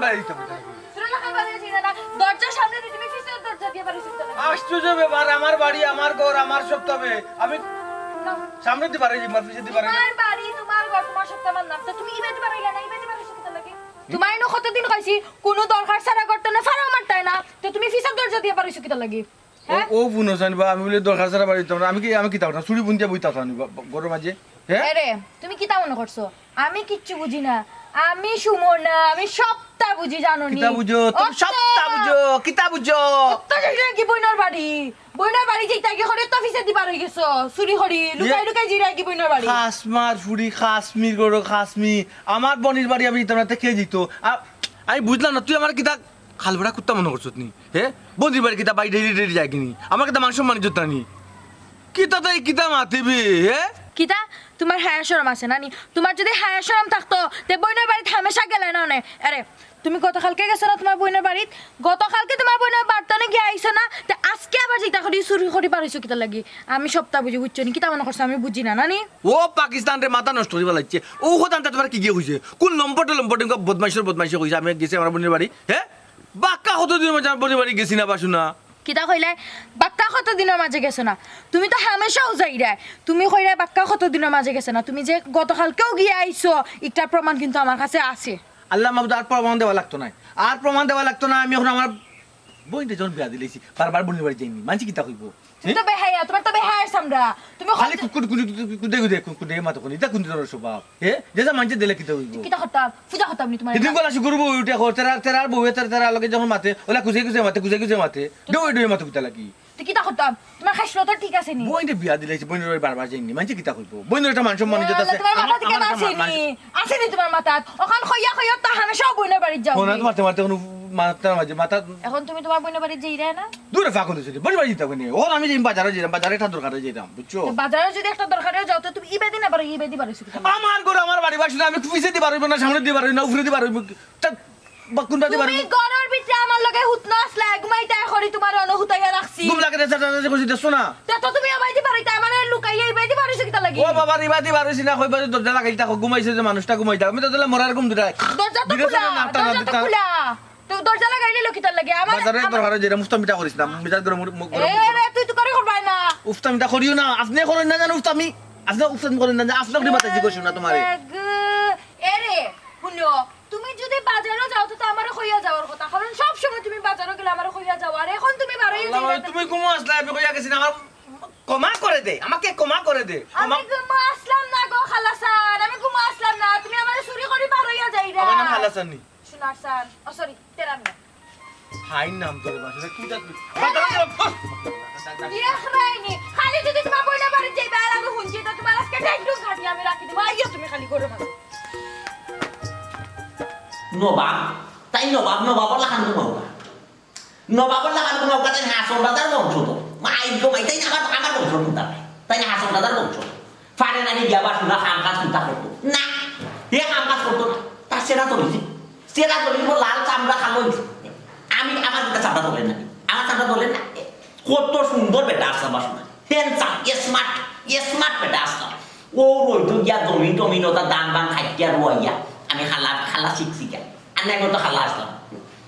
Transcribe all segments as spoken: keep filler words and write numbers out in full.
বাড়ি দিতে হবে। তোরা লাখান বাড়ি আছিস না? দরজার সামনে দিয়ে তুমি পিছনের দরজা দিয়ে বাড়ি ঢুকতে না। আশ্চর্য ব্যাপার, আমার বাড়ি, আমার ঘর, আমার সব তবে। আমি না। সামনে দিয়ে বাড়ি যাই, পিছে দিয়ে বাড়ি যাই। তোমার বাড়ি, তোমার ঘর, তোমার সব তো আমার নাম। তো তুমি ইবাদি বাড়ি না, ইবাদি বাড়ি ঢুকতে লাগে। তোমার ইনো কতদিন কইছি, কোনো দরকার ছাড়া করতে না, ফাড়া মারতে না। তো তুমি পিছনের দরজা দিয়ে বাড়ি ঢুকতে লাগে। ও, হ্যাঁ? ও বুনো জানি বা, আমি বলি দরকার ছাড়া বাড়ি দিতাম না। আমি কি, আমি কিতা করতাম? চুরি বুন দিয়া বইতাম আমি বা-, বা-, ঘরের মাঝে? হ্যাঁ? আরে, তুমি কিতা মনে করছো? আমি কিচ্ছু বুঝি না। আমি সুমনা, আমি সবটা বুঝি, জানো নি? কিতা বুঝো? তুমি অত সবটা বুঝো, কিতা বুঝো? অত যাইরা কি বইনর বাড়ি? বইনর বাড়ি যাইতা কি করে তো পিছে দিবার হয়ে গেছো? চুরি করি, লুকাই ইয়ে। লুকাই যাইরা কি বইনর বাড়ি? খাসমার ফুড়ি, খাসমির গরু, খাসমি। আমার বনির বাড়ি আমি দিতাম না, তে কে দিত? আ-, আমি বুঝলাম না, তুই আমার কিতা খালবেড়া কুত্তা মনে করছত নি? হে? বন্দির বাড়ি কিতা বাই ডেইলি ডেইলি যায় কিনি? আমার কিতা মান সম্মান ইজ্জত নাই নি? কিতা তাই কিতা মাতিবি, হে? কিতা? তোমার হায়া শরম আছে না নি? তোমার যদি হায়া শরম থাকতো, তে বইনর বাড়িত হামেশা গেলে না নে। আরে, তুমি গতকালকে গেছো না তোমার বইনর বাড়িত? গতকালকে তোমার বইনর বাড়িত না গিয়া আইছো না? তে আজকে আবার যেটা করি চুরি করি বার হইছো কিতা লাগি? আমি সবটা বুঝি, বুঝছো নি? কিতা মনে করছো আমি বুঝি না, না নি? ও পাকিস্তান রে, মাথা নষ্ট করিবা লাগছে। ও কথা আনতে তোমার কি গিয়ে কইছে? কোন লম্পটে লম্পটে বদমাইশর বদমাইশে কইছে আমি গেছি আমার বইনর বাড়ি? হে? বাক্কা কতদিন মাঝে আমার বইনর বাড়ি গেছি না বাসু না? কিতা কইলায়? বাক্কা কতদিনর মাঝে গেছো না? তুমি তো হামেশাও যাইরায়। তুমি কইরায় বাক্কা কতদিনর মাঝে গেছো না? তুমি যে গতকালকেও গিয়া আইছো, ইটার প্রমাণ কিন্তু আমার কাছে আছে। আল্লাহ মাবুদ, আর প্রমাণ দেওয়া লাগতো নায়, আর প্রমাণ দেওয়া লাগতো না। আমি এখন আমার বইনরে যখন বিয়া দিলাইছি, বারবার বইনর বাড়ি যাইনি, মানছি কিতা কইবো? তুমি তো বেহায়া, তোমার তো বেহায়ার চামড়া। তুমি খালি কত কুকুর কুকুর কুকুর কুকুর কুকুর কুকুর মাতো কোন, ইটা কোন ধরনের স্বভাব? হে? যে যা মানছে দিলে কিতা হইব? কিতা করতাম? পূজা করতাম নি তোমার? এদিন গলা শুকুর বউ উঠে কর, তেরা তেরার বউ, তেরা তেরা লগে যখন মাতে, ওলা কুজে কুজে মাতে, কুজে কুজে মাতে। ডুবে ডুবে মাতো কিতা লাগি? তো কিতা করতাম? তোমার খাইছলো তো ঠিক আছে নি? বইনরে বিয়া দিলাইছি, বইনর বাড়ি বারবার যাইনি, মানছে কিতা কইব? বইনর একটা মান সম্মান ইজ্জত আছে। তোমার মাথা আমার, থেকে আমার না আসেনি? আসেনি তোমার মাথাত? ওখান কইয়া কইয়া তা হামেশাও বইনর বাড়িত যাও। ফোনাত মারতে মারতে কোনো মাথার মাঝে মাথা এখন তুমি তোমার বইনর বাড়িত যাইরায় না? দূরে ফাঁক হতে চলি, বইনর বাড়ি যাইতাম কেনে? ওর আমি যাই বাজারে যাইতাম, বাজারে একটা দরকারে যাইতাম, বুঝছো? তো বাজারে যদি একটা দরকারে যাও, তো তুমি ইবাদি না পারো, ইবাদি পারো, সুখে থাকো। আমার ঘর, আমার বাড়ি, বাসুন, আমি পিছে দি পারইব না, সামনে দি পারইব না, উপরে দি পারইব, তা বা কোনটা দি তুমি পারইব? ঘরর ভিতরে আমার লগে হুত না আসলা, ঘুমাইতা করি তোমার অন হুতাইয়া রাখছি। ঘুম লাগে না, চাচা, চাচা, কইছি, দেখছো না? তে তো তুমি ইবাদি পারইতা, আমার লুকাইয়া ইবাদি পারইছো কিতা লাগি? ও বাবা, ইবাদি পারইছি না, কইবা যে দরজা লাগাইল থাকো, ঘুমাইছে যে মানুষটা ঘুমাইতা। আমি তো তাহলে মরার ঘুম দুটাই। দরজা তো খোলা, দরজা তো খোলা। তো দরজা লাগাইলে লো কিতার লাগি? আমার, বাজারে আমার দরকারে যেটা মুফতামিটা করিস না, মিজাজ গরম, মুখ গরম। এ রে, তুই তো করে করবাই না। উফতামিটা করিও না, আপনি করেন না জানো উফতামি, আপনি উফতামি করেন না, আপনি আপনি মাথা জিজ্ঞেস না তোমারে। এ রে, হুনো, তুমি যদি বাজারও যাও তো, তো আমারে কইয়া যাওয়ার কথা, কারণ সব সময় তুমি বাজারও গেলে আমারে কইয়া যাও, আর এখন তুমি বারোই আল্লাহ, যাইবা। তুমি ঘুমো আসলা, আমি কইয়া গেছি না, আমার ক্ষমা করে দে, আমাকে ক্ষমা করে দে। আমি ক্ষমা ঘুমো আসলাম না গো খালাসান, আমি ঘুমো আসলাম না, তুমি আমারে চুরি করি বারোইয়া যাইরা। আমার নাম খালাসান নি। সোনার সান, ও সরি, তেরান না। হাই নাম ধরে বাসা, তুই যা তুই। এ! বাজারে যা, বাহ! দেখরায়নি, খালি যদি তোমার বইনর বাড়িত যাইবা, আর আমি হুনছি তো তোমার আজকে ডেন্ডু ঘাটি আমি রাখি দিব। আইও তুমি খালি ঘরর মাঝে। নবাব, তাই নবাব, নবাবর লাখান ঘুমাও না। নবাবর লাখান ঘুমাও না, তাই হাসন রাজার বংশ তো। মাই গো মাই, তাই আমার, আমার বংশ কোনটা? তাই হাসন রাজার বংশ। ফারে নানি গিয়া বাসু না কাম কাজ কোনটা করতো? না, হে কাম কাজ করতো না। তার সেরা তো হইছে। সেরা তো হইছে, লাল চামড়া কালো হইছে। আমি, আমার দুটা চামড়া তোলে না। আমার চামড়া তোলে না। কত সুন্দর বেটা আসলাম বাসু না। Handsome, smart, smart বেটা আসলাম। ও রইতো গিয়া জমিন টমিন ওটা ধান বান খাইয়া রুয়াইয়া। আমি খালা, খালা শিখছি গিয়া। আর না এখন তো খালা আসলাম।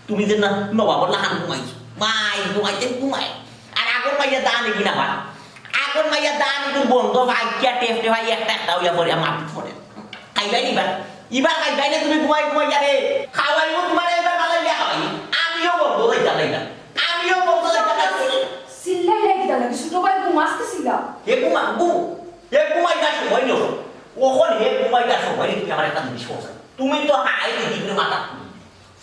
তুমি যে না নবাবর লাখান ঘুমাইছো। মাই ঘুমাইতে ঘুমাই। আর আগর মাইয়া দান এগিন আবার। আগর মাইয়া দান এগিন বন্ধ ভাগিয়া টেপ টেপ ভাই একটা একটা হইয়া পড়ে মাটি পড়ে। খাইবাই নিবা। ইবার খাইবাই না তুমি ঘুমাই ঘুমাই যাবে। খাওয়াইব তোমার এবার ভালো ইয়া খাওয়াই। আমিও বন্ধ হইতে পারি না। আমিও বন্ধ হইতে পারি না। চিল্লাই রে কিতা লাগে? ছোট ভাই ঘুমাসতে চিল্লা। হে ঘুমা, ঘুম। হে ঘুমাইবার সময় নয়। ওখন হে ঘুমাইবার সময় তুমি আমার একটা জিনিস বলছো। তুমি তো হাই দিদি করে মাথা তুলি।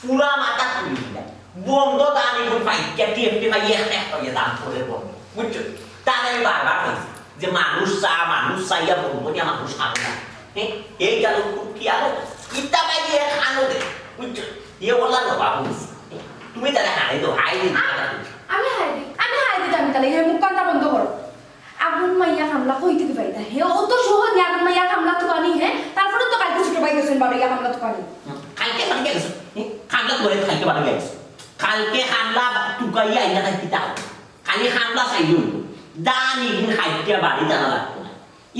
পুরা মাথা তুলি দিলা। বন্ধ দান এখন পাইকা টিএফটি পাই এক এক পাইয়া দান করে বন্ধ। বুঝছো? তার আমি বারবার কইছি যে মানুষ চা, মানুষ চাইয়া বন্ধ নিয়ে মানুষ খাবে না। হ্যাঁ? এই গেল খুব কি আলো? ইটা পাই দিয়ে খানো দে। বুঝছো? ইয়ে বললাম না বাবু। তুমি তাহলে হাই দো, হাই দিদি। আমি হাই দি, আমি হাই দিতাম তাহলে, হে মুখ কান্তা বন্ধ করো। আগুন মাইয়া কামলা কই থেকে পাইতা? হে অত সহজ নি আগুন মাইয়া কামলা তুকানি, হে? তারপরে তো কালকে ছোট ভাই গেছেন বারো ইয়া কামলা তুকানি। হুম, কালকে বাড়ি গেছে। হুম, কামলা তুকানি কালকে বাড়ি গেছে। কালকে কামলা তুকাইয়া আইনা তাই কিতা? খালি কামলা চাইলে হইব। দান ইদিন খাইতে বাড়ি জানা লাগতো না।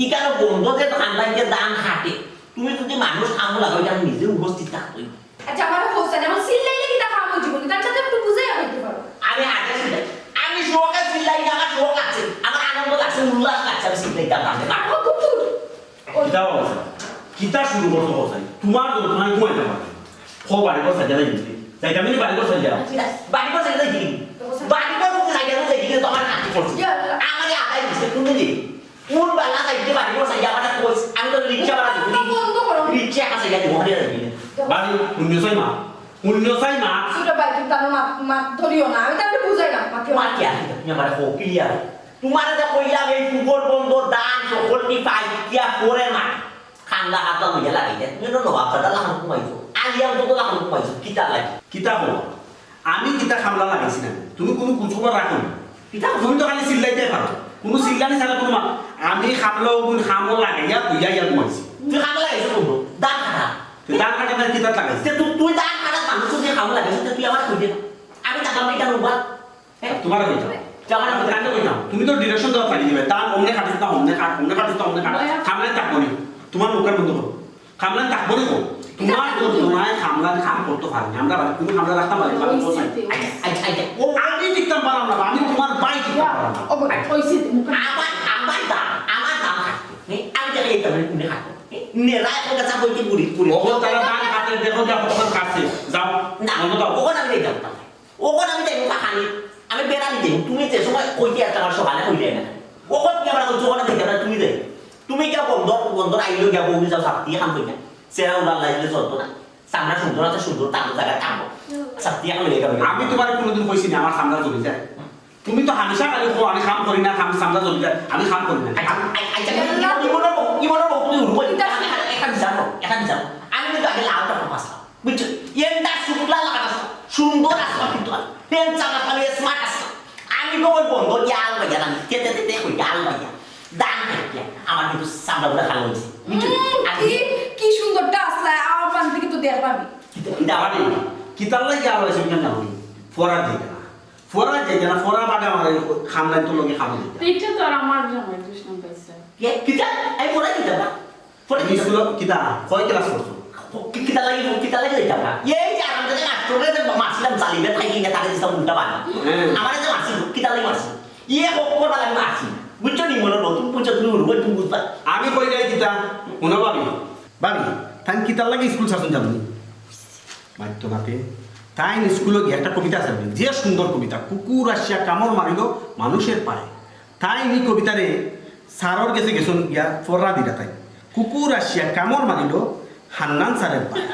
ইকানো বন্ধ যে কামলা যে দান খাটে, তুমি যদি মানুষ কামলা লাগাও, আমি নিজে উপস্থিত থাকতই। আচ্ছা, আমার এখন চিল্লাইলে কিতা কাম অইযিবো নি? তার সাথে একটু বুঝাইয়া কইতে পারো। আমি আগে চিল্লাই, আমি শখে চিল্লাই না, আমার শখ লাগছে, আমার আনন্দ লাগছে, উল্লাস লাগছে, আমি চিল্লাইতাম না। আর কত দূর? কিতা বাবা? কিতা শুরু করছো কথা? তোমার তো তোমার ঘুমাইতে পারো। খো বাড়ি ঘর সাইডে যাই দিতে। যাইতাম নি বাড়ি ঘর সাইডে। বাড়ি ঘর সাইডে যাই দিতে। বাড়ি ঘর সাইডে যাই দিতে তো আমার কাছে পড়ছে। ইয়া আল্লাহ। আমারে আদায় দিছে, কোন দিন? কোন বালা যাইতে বাড়ি ঘর সাইডে আমার কইস? আমি তো রিক্সা ভাড়া দিব। বন্ধ করো। রিক্সা আছে, যাই দিব, ওখানে যাই দিতে। বাড়ি, হুনো চাই মা। হুনো চাই মা। ছোট ভাই, তুমি তার মাত, মাত ধরিও না। আমি তারে বুঝাই না, মাতিও না। মা কি আছে? তুমি আমার হোক, ক্লিয়ার। তোমারে যে কইলাম, এই পুকুর বন্দর দান সকলটি পাইয়া পরে না। খান্দা হাতা লইয়া লাগাই দেয়। তুমি তো নবাব দাদা লাখান কমাইছো। আলিয়াম তো লাখান কমাইছো। কিতা লাগে? কিতা হলো? আমি কিতা খামলা লাগাইছি না? তুমি কোনো খোঁজখবর রাখো না। কিতা? তুমি তো খালি চিল্লাইতে পারো। কোনো চিল্লানি ছাড়া কোনো মা-, আমি খামলা ওগুন খামও লাগাইয়া কইয়া ইয়া কমাইছি। তুই খামলা লাগাইছো কোন? দান খাটা। তুই দান খাটা না কিতা লাগাইছি? তে তু-, তুই দান খাটা মানুষ তুই খামলা লাগাইছো, তে তুই আমার কইতে না। আমি দেখলাম এটা রোববার। তোমার কইতাম। তোমার আমি কাকে কইতাম? তুমি তো ডিরেকশন দেওয়া থাকি দিবে। তার অমনে কাটিস না, অমনে কাট, অমনে কাটিস না, অমনে কাট। খামলায় থাকবো নি। তোমার মুখের বন্ধ করো। খামলায় থাকবো নি কো? তোমার যন্ত্রণায় খামলায় কাম করতে পারি না। আমরা বাড়ি, তুমি খামলা রাখতাম পারি, আমি বলছি। আচ্ছা, আচ্ছা, আচ্ছা। ও আমি টিকতাম পারলাম না, আমি তোমার ভাই টিকতাম পারলাম না। ও বলে, ওই সিট মুখে আমার, আমার দাম, আমার দাম থাকতো। হ্যাঁ? আমি দেখে এই দামে তুমি থাকো। হ্যাঁ? নেড়া এখন কাছে বইতে বুড়ি, বুড়ি। ওগো, তারা দাম খাতে, দেখো, যা প্রমাণ কাছে। যাও, না, বন্ধ দাও। ওখানে আমি যাইতাম না। ওখানে আমি যাইব কাহানি, আমি বেড়া দিতে, তুমি যে সময় কইতে আসতে আমার সকালে কইলে না। ওখানে তুমি আমার কইছো, ওখানে যাইতে না, তুমি যাই। তুমি কে বন্ধ, বন্ধ আইলো গিয়া বউ যাও, সাপ্তি এখন কইতা। সেরা উড়াল লাগলে চলতো না। সামনা সুন্দর আছে, সুন্দর তার জায়গা থাকবো। সাপ্তি এখন লেগে গেল। আমি তোমার কোনোদিন কইছি না, আমার সামনা চলে যায়। তুমি তো হামেশা খালি কও, "আমি কাম করি না, কাম সামলা চলি যায়, আমি কাম করি না।" আচ্ছা, আচ্ছা, আচ্ছা, ইমনর বউ, ইমনর বউ তুমি উঠবো। এটা এখন, এখন যাবো, এখন যাবো। আমি কিন্তু আগে লাউটা কম আসলাম, বুঝছো? এটা শুকলা লাগা আসলাম, সুন্দর আসলাম কিন্তু আর। প্যান্ট চালা পালে স্মার্ট আসলাম। আমি তো ওই বন্ধ দিয়ে আল বাজা না, তে, তে, তে, তে, কই আল বাজা। দান খাইতে, আমার কিন্তু সামলা পুরা ভালো হয়েছে, বুঝছো? উম, আর কি, কি সুন্দরটা আসলা, আমার পান থেকে তো দেখলাম। কিতা, কিতা আবার নেই? কিতার লাগি আল বাজা, কিতা না হই? ফোরা দিয়ে না। ফোরা যাইতে না, ফোরা বাদে আমার এই খামলাই তো লগে খাবো দিতে। তো এটা তো আর আমার জামাই দুষ না, ভাই স্যার। কে? কিতা? আমি ফোরা দিতাম না। ফোরা আমি দিতাম। স্কুলে কিতা? কয় ক্লাস করছো? কি-, কিতা লাগি, কিতা লাগি দিতাম না? এই যে আরাম থেকে মাস্টররে যে মারছিলাম, জালিমে খাই কিনা তারে দিতাম উল্টা বানা। হ্যাঁ। আমারে যে মারছিল, কিতা লাগি মারছিল? ইয়ে হোক করবার আমি মারছি। বুঝছো নি? মনে নতুন বুঝছো, তুমি উঠবো, তুমি বুঝবা। আমি কই যাই কিতা? হুনো ভাবি। ভাবি, তাই কিতার লাগি স্কুল ছাড়ছইন জানো নি? মাইতো নাতে। তাইন স্কুলো গিয়া একটা কবিতা আছে, যে সুন্দর কবিতা, "কুকুর আসিয়া কামড় মারিল, মানুষের পায়ে।" তাইন ই কবিতারে স্যারর গেছে গেছইন গিয়া ফররা দিরা তাই। "কুকুর আসিয়া কামড় মারিল, হান্নান স্যারের পায়ে।"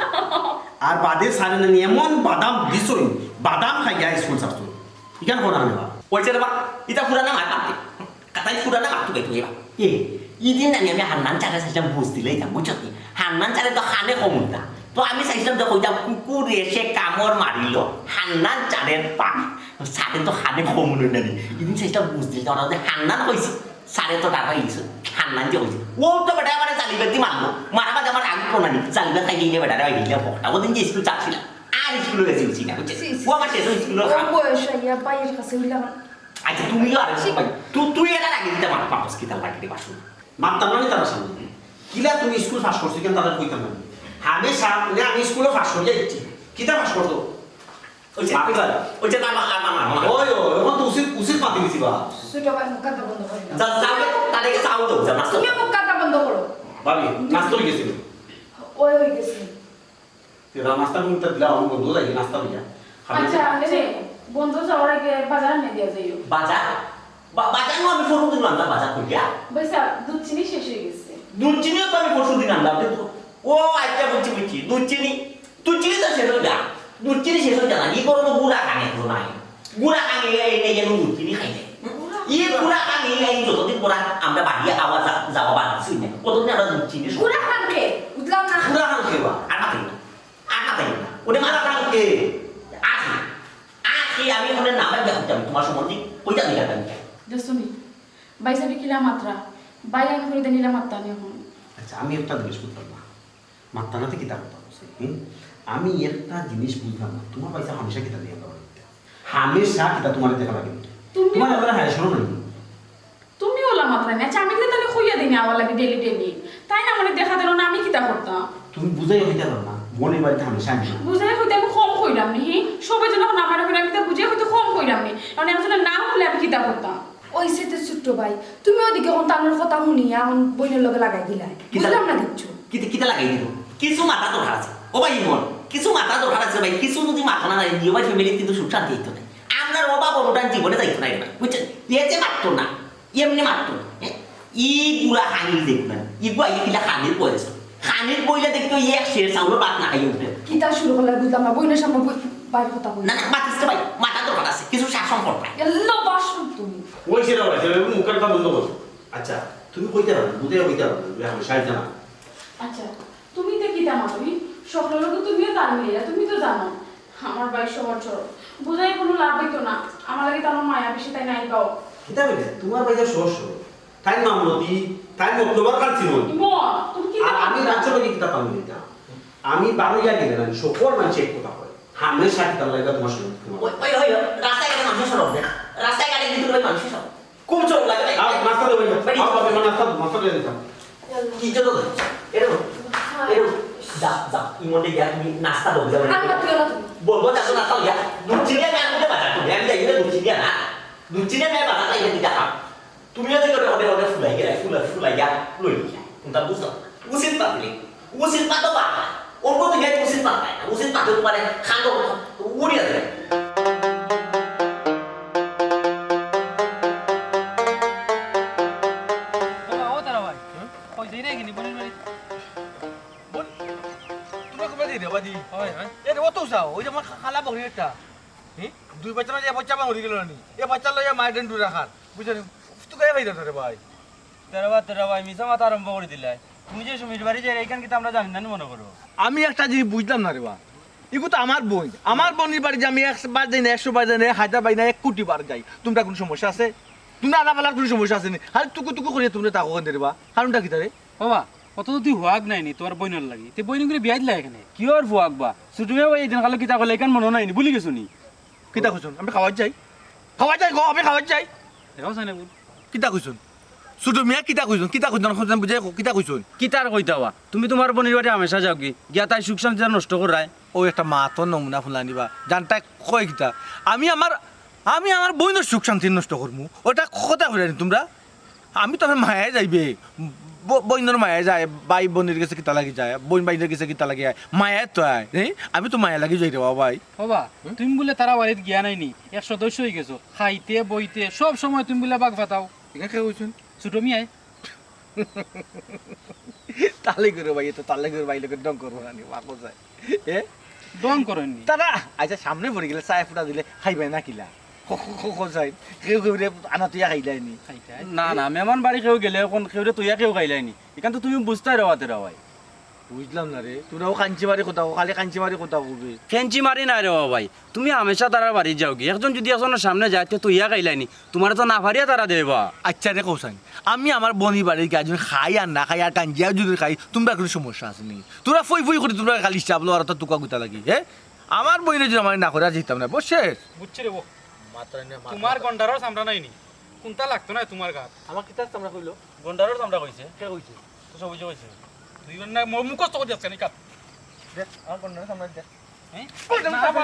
আর বাদে স্যারে নানি এমন বাদাম দিছইন, বাদাম খাইয়া স্কুল ছাড়ছইন। ইখান কোন আনে বা? ওই যে রে বা, ইটা পুরানা মাত মাতে। কাতাই ফুরানা মাতু গাইতু এবা। এ, ইদিন নানি আমি হান্নান চারে চাইছিলাম বুঝ দিলে এটা, বুঝছো নি? হান্নান চারে তো খানে কমুনতা। তো আমি চাইছিলাম যে কইতাম, "কুকুর এসে কামড় মারিল, হান্নান চারের পা।" চারে তো খানে কমুন নানি। ইদিন চাইছিলাম বুঝ দিলে, ওরা যে হান্নান কইছে, চারে তো ডাকা গেছে। হান্নান যে কইছে। ও তো বেটা আমারে জালিবাতি মারলো। মারা বাদে আমার আগে কোনানি, জালিবাতি খাই গেলে বেটারে বাইরে গেলে বকটা। ওদিন যে স্কুল চাচ্ছিলাম। আর স্কুলে গেছি, বুঝছি না, বুঝছিস? ছি, ছি, ও আমার শেষ স্কুলে ও বয়স হইয়া বাইয়ের কাছে উঠলাম। আচ্ছা, তুমিও আর ভাই, তু-, তুই এটা লাগিয়ে দিতে পারো, পারস কি তার লাগিয়ে দিবা, শুন। মারতাম না আমি তার সামনে। কিলা তুমি স্কুল পাস করছো, কেন তাদের কইতাম না? আমি সাত, মানে আমি স্কুলে পাস করি যাচ্ছি। কিতা পাস করতো? ওই যে, মারতে পারে। ওই যে তার মা-, আমার মা, মা। ওই, ওই, এখন তো উচিত, উচিত মাতি দিছি বা। ছোট ভাই, মুখ কাটা বন্ধ করে দাও। যা, যাও, তাদেরকে চাও দাও, যা, নাস্তা তুমি দাও। মুখ কাটা বন্ধ করো। ভাবি, নাস্তা হয়ে গেছিল। ওই হয়ে গেছে। তে রা-, নাস্তা কোনটা দিলা? আমি বন্ধ যাই, নাস্তা দিয়া। খাবে? আচ্ছা, এই যে বন্ধ যাওয়ার আগে বাজার নিয়ে দিয়া যাইও। বাজার? বা-, বাজার নু আমি ফোন দিলাম না, বাজার করিয়া। ভাই সাহেব, দুধ চিনি শেষ হয়ে গেছে। দুধ চিনিও তো আমি পরশু দিন আনলাম, কিন্তু ও আচ্ছা, বুঝছি, বুঝছি। দুধ চিনি, দুধ চিনি তো শেষ হয়ে যা। দুধ চিনি শেষ হয়ে যা না, ই করো তো গুড়া খানে তো নাই। গুড়া খানে এই, এই, এই, এই দুধ চিনি খাই যায়। ই গুড়া খানে এই, এই যতদিন পরা আমরা বাড়ি আওয়া যা-, যাওয়া বাদ দিছি না, কতদিন আমরা দুধ চিনি খাই। গুড়া খান কে? বুঝলাম না। গুড়া খান কে বা? আর না খাই না। আর না খাই না। ওটা মারা খান কে? আসি। আসি, আমি ওনার নাম আর দেখতাম, তোমার সম্বন্ধে ওইটা দেখতাম। দেখছো নি? ভাই সাহেব কিলা মাতরা, ভাই আইন করে দেন, ইলা মাততা নি এখন। আচ্ছা, আমি একটা জিনিস বুঝলাম না। মাততা না তো কিতা কথা বলছে? হুম? আমি একটা জিনিস বুঝলাম না। তোমার পয়সা হামেশা কিতা দিয়া দেওয়া লাগবে? হামেশা কিতা তোমার দেখা লাগে? তুমি তোমার আবার হায় শোনো নাই? তুমি ওলা মাতরা না। আচ্ছা, আমি তো তাহলে কইয়া দিই না আমার লাগে ডেলি ডেলি। তাই না, মানে দেখা দিল না, আমি কিতা করতাম? তুমি বুঝাই হইতে পারো না। বোনের বাড়িতে হামেশা আমি না। বুঝাই হইতে আমি কম কারণ একজনে না হুনলে আমি কিতা করতাম? ওই সে তো ছোট্ট ভাই, তুমি ওদিকে এখন তানোর কথা হুনিয়া এখন বইনের লগে লাগাই দিলাই। কিতা? বুঝলাম না কিচ্ছু। কিতা, কিতা লাগাই দিল? কিছু মাথা দরকার আছে। ও ভাই ইমন, কিছু মাথা দরকার আছে ভাই। কিছু যদি মাথা না নাই, নিয়ে ভাই ফ্যামিলি কিন্তু সুখ শান্তি হইতো না। আমরা ও বাবা ওটা জীবনে যাইতো না রে ভাই, বুঝছেন? এ যে মারতো না, এমনি মারতো না। হ্যাঁ? ই গুলা খানির দেখবেন, ইগুয়া ই কিলা খানির বয়স। খানির বইলে দেখতো ই এক শের চাউলর ভাত না খাইয়া উঠে। কিতা শুরু করলে বুঝলাম না, বইনের সামনে বই-, বাইরে কথা কই। না, না, মাতিস রে ভাই, মাথা দরকার আছে, কিছু শাসন কর ভাই। এল্লো বাসন তুমি। ওই সে রে ভাই, সে মুখের কথা বন্ধ করো। আচ্ছা, তুমি কইতে পারো, বুঝে কইতে পারো, এখন সাইজ জানা। আচ্ছা, তুমি তো কিতা মা, তুমি সকলের লোক তুমিও তার মিলিয়া, তুমি তো জানো। আমার ভাই সহজ সরল, বুঝাই কোনো লাভ হইতো না। আমার লাগে তো আমার মায়া বেশি, তাই নাই পাও। কিতা বলে? তোমার ভাই যে সহজ সরল। তাই মামলতি, তাই মতলবার খান ছিল। ইমন, তুমি কিতা আর আমি বলছো? রাজ্য থেকে কিতা পাবো এটা? আমি বারো গিয়া গেলে না, সকল মানুষ এক কথা কয়। হামেশা কিতা লাগবে তোমার সঙ্গে তোমার। ওই, ওই, ওই, রাস্তায় গেলে মানুষের সরব না। রাস্তায় গেলে কিন্তু ভাই মানুষের সরব। খুব চোখ লাগে ভাই। আও, নাস্তা দেবো, ভাই। আও, বাবা, নাস্তা দেবো, নাস্তা দিয়ে দিতাম। কি জন্য দেবো? এরকম, এরকম। যা, যা, ইমনটা গিয়া তুমি নাস্তা দেবো, যাও। আর বাদ দিও না তুমি। বলবো, যা তো নাস্তা দিয়া। দুধ চিনি আমি আনতে বাজার করি, আমি যাই না দুধ চিনি আনা। দুধ চিনি আমি বাজার তাই দিতে হাম। তুমিও দেখো, ওটা, ওটা ফুলাই গেলে, ফুলা, ফুলাই গিয়া, লই গিয়া। কোনটা বুঝলাম না। উচিত পাতিলে। উচিত পাতো বাবা। অন্য দিকে উচিত পাতায় না। উচিত পাতে তোমার খালো উড়িয়া যায়। বাবা, ও তারা ভাই। হুম? কই যাই রে কিনি বনির বাড়ি? বল, তোমরা কোথায় যাই রে বাজি? হয়, হয়। এ রে, ও তো যাও, ওই যে আমার খা-, খালা বকরি একটা। হুম? দুই বাচ্চা না, এক বাচ্চা আমার মরে গেল না নি? এ বাচ্চা লইয়া মায়ের ডেন্ডু রাখার। বুঝলি? তুই গায়ে ভাই রে ভাই। তেরা বা, তেরা ভাই, মিছা মাত আরম্ভ করি দিলাই। তুমি যে সুমির বাড়ি যাই, এইখান কিতা আমরা জানি না নি মনে করো? আমি একটা জিনিস বুঝলাম না রে বা। ইগু তো আমার বইন। আমার বইনর বাড়ি যে আমি একশো বার যাই না, একশো বার যাই না, এক হাজার বার যাই না, এক কোটি বার যাই। তোমরা কোনো সমস্যা আছে? তোমরা আলাপ আলাপ কোনো সমস্যা আছে নি? খালি টুকু টুকু করিয়া তোমরা তাকো কেন রে বা? কারণটা কিতা রে? বাবা, কত যদি হুয়াগ নাই নি তোমার বইনর লাগি, তে বইন করে বিয়া দিলা এখানে। কি ওর হুয়াগ বা? ছোট মিয়া ভাই, এই দিন কালো কিতা করলে, এখান মনে নাই নি, ভুলি গেছো নি? কিতা কইছুন? আমি খাওয়ার যাই? খাওয়ার যাই গো, আমি খাওয়ার যাই। দেখাও চাই না বল। কিতা কইছুন? ছোট মিয়া কিতা কইছুন? কিতা কইছুন? কইছুন, বুঝাই কও, কিতা কইছুন? কিতার কইতা বা? তুমি তোমার বইনর বাড়ি হামেশা যাও কি? গিয়া তাই সুখ শান্তি নষ্ট করায়। ও একটা মাতর নমুনা ফুলানি বা। জানতায় কয় কিতা? আমি আমার, আমি আমার বইনর সুখ শান্তি নষ্ট করমু? ওটা কথা কইরানি তোমরা? আমি তো আমার মায়ায় যাইবে। ব-, বইনর মায়ায় যায়, ভাই বইনর গেছে কিতা লাগি যায়, বইন ভাইনর গেছে কিতা লাগি যায়, মায়ায় তো আয়, হ্যাঁ? আমি তো মায়া লাগি যাই রে বাবা ভাই। বাবা, হুম? তুমি বুলে তারা বাড়িত গিয়া নাই নি, এক সদস্য হয়ে গেছো, খাইতে, বইতে, সব সময় তুমি বুলে বাগ ফাতাও। এখানে কে কইছুন? ছোট মিয়ায়। তালে করে ভাই, তো তালে করে ভাই লোকের ডং করবো না নি, বাকো যায়। এ? ডং করেননি। তারা, আচ্ছা, সামনে পড়ি গেলে চায় ফুটা দিলে খাইবায় না কিলা? খ-, খ-, খ-, খ-, চাই। কেউ কেউ রে আনা তুইয়া খাইলায় নি। খাইতায়? না, না, মেহমান বাড়ি কেউ গেলে এখন কেউ রে তুইয়া কেউ খাইলায় নি। এখান তো তুমি বুঝতায় রে বা তেরা ভাই। বুঝলাম না রে, তোমরাও কাঞ্চি মারি কথা কও, খালি কাঞ্চি মারি কথা কবে। ফেঞ্চি মারি না রে বা ভাই, তুমি হামেশা তারার বাড়ি যাও কি? একজন যদি একজনের সামনে যায়, তে তুইয়া খাইলায় নি। তোমারে তো না পারিয়া তারা দেবা। আচ্ছা রে কৌসাইন, আমি আমার বইনর বাড়ি গিয়া যদি খাই আর না খাই আর কাঞ্জিয়াও যদি খাই, তোমরা কোনো সমস্যা আছে নি? তোমরা ফুই ফুই করি তোমরা খালি হিসাব লও আর তো তুকা গুতা লাগি, হ্যাঁ? আমার বইনে যদি আমার না করে আর যেতাম না, বস শেষ। বুঝছি রে বউ। মাত্রা নিয়ে মাত্রা। তোমার গন্ডারর চামড়া নাই নি? কোনটা লাগতো না তোমার গাত? আমার কিতার চামড়া কইলো? গন্ডারর চামড়া কইছে। কে কইছে? তো সব বুঝে কইছে। তুই না মু-, মুখস্থ করে যাচ্ছে না, কাপ। দেখ, আমার গন্ডারর চামড়া দেখ। হ্যাঁ? না, বাবা।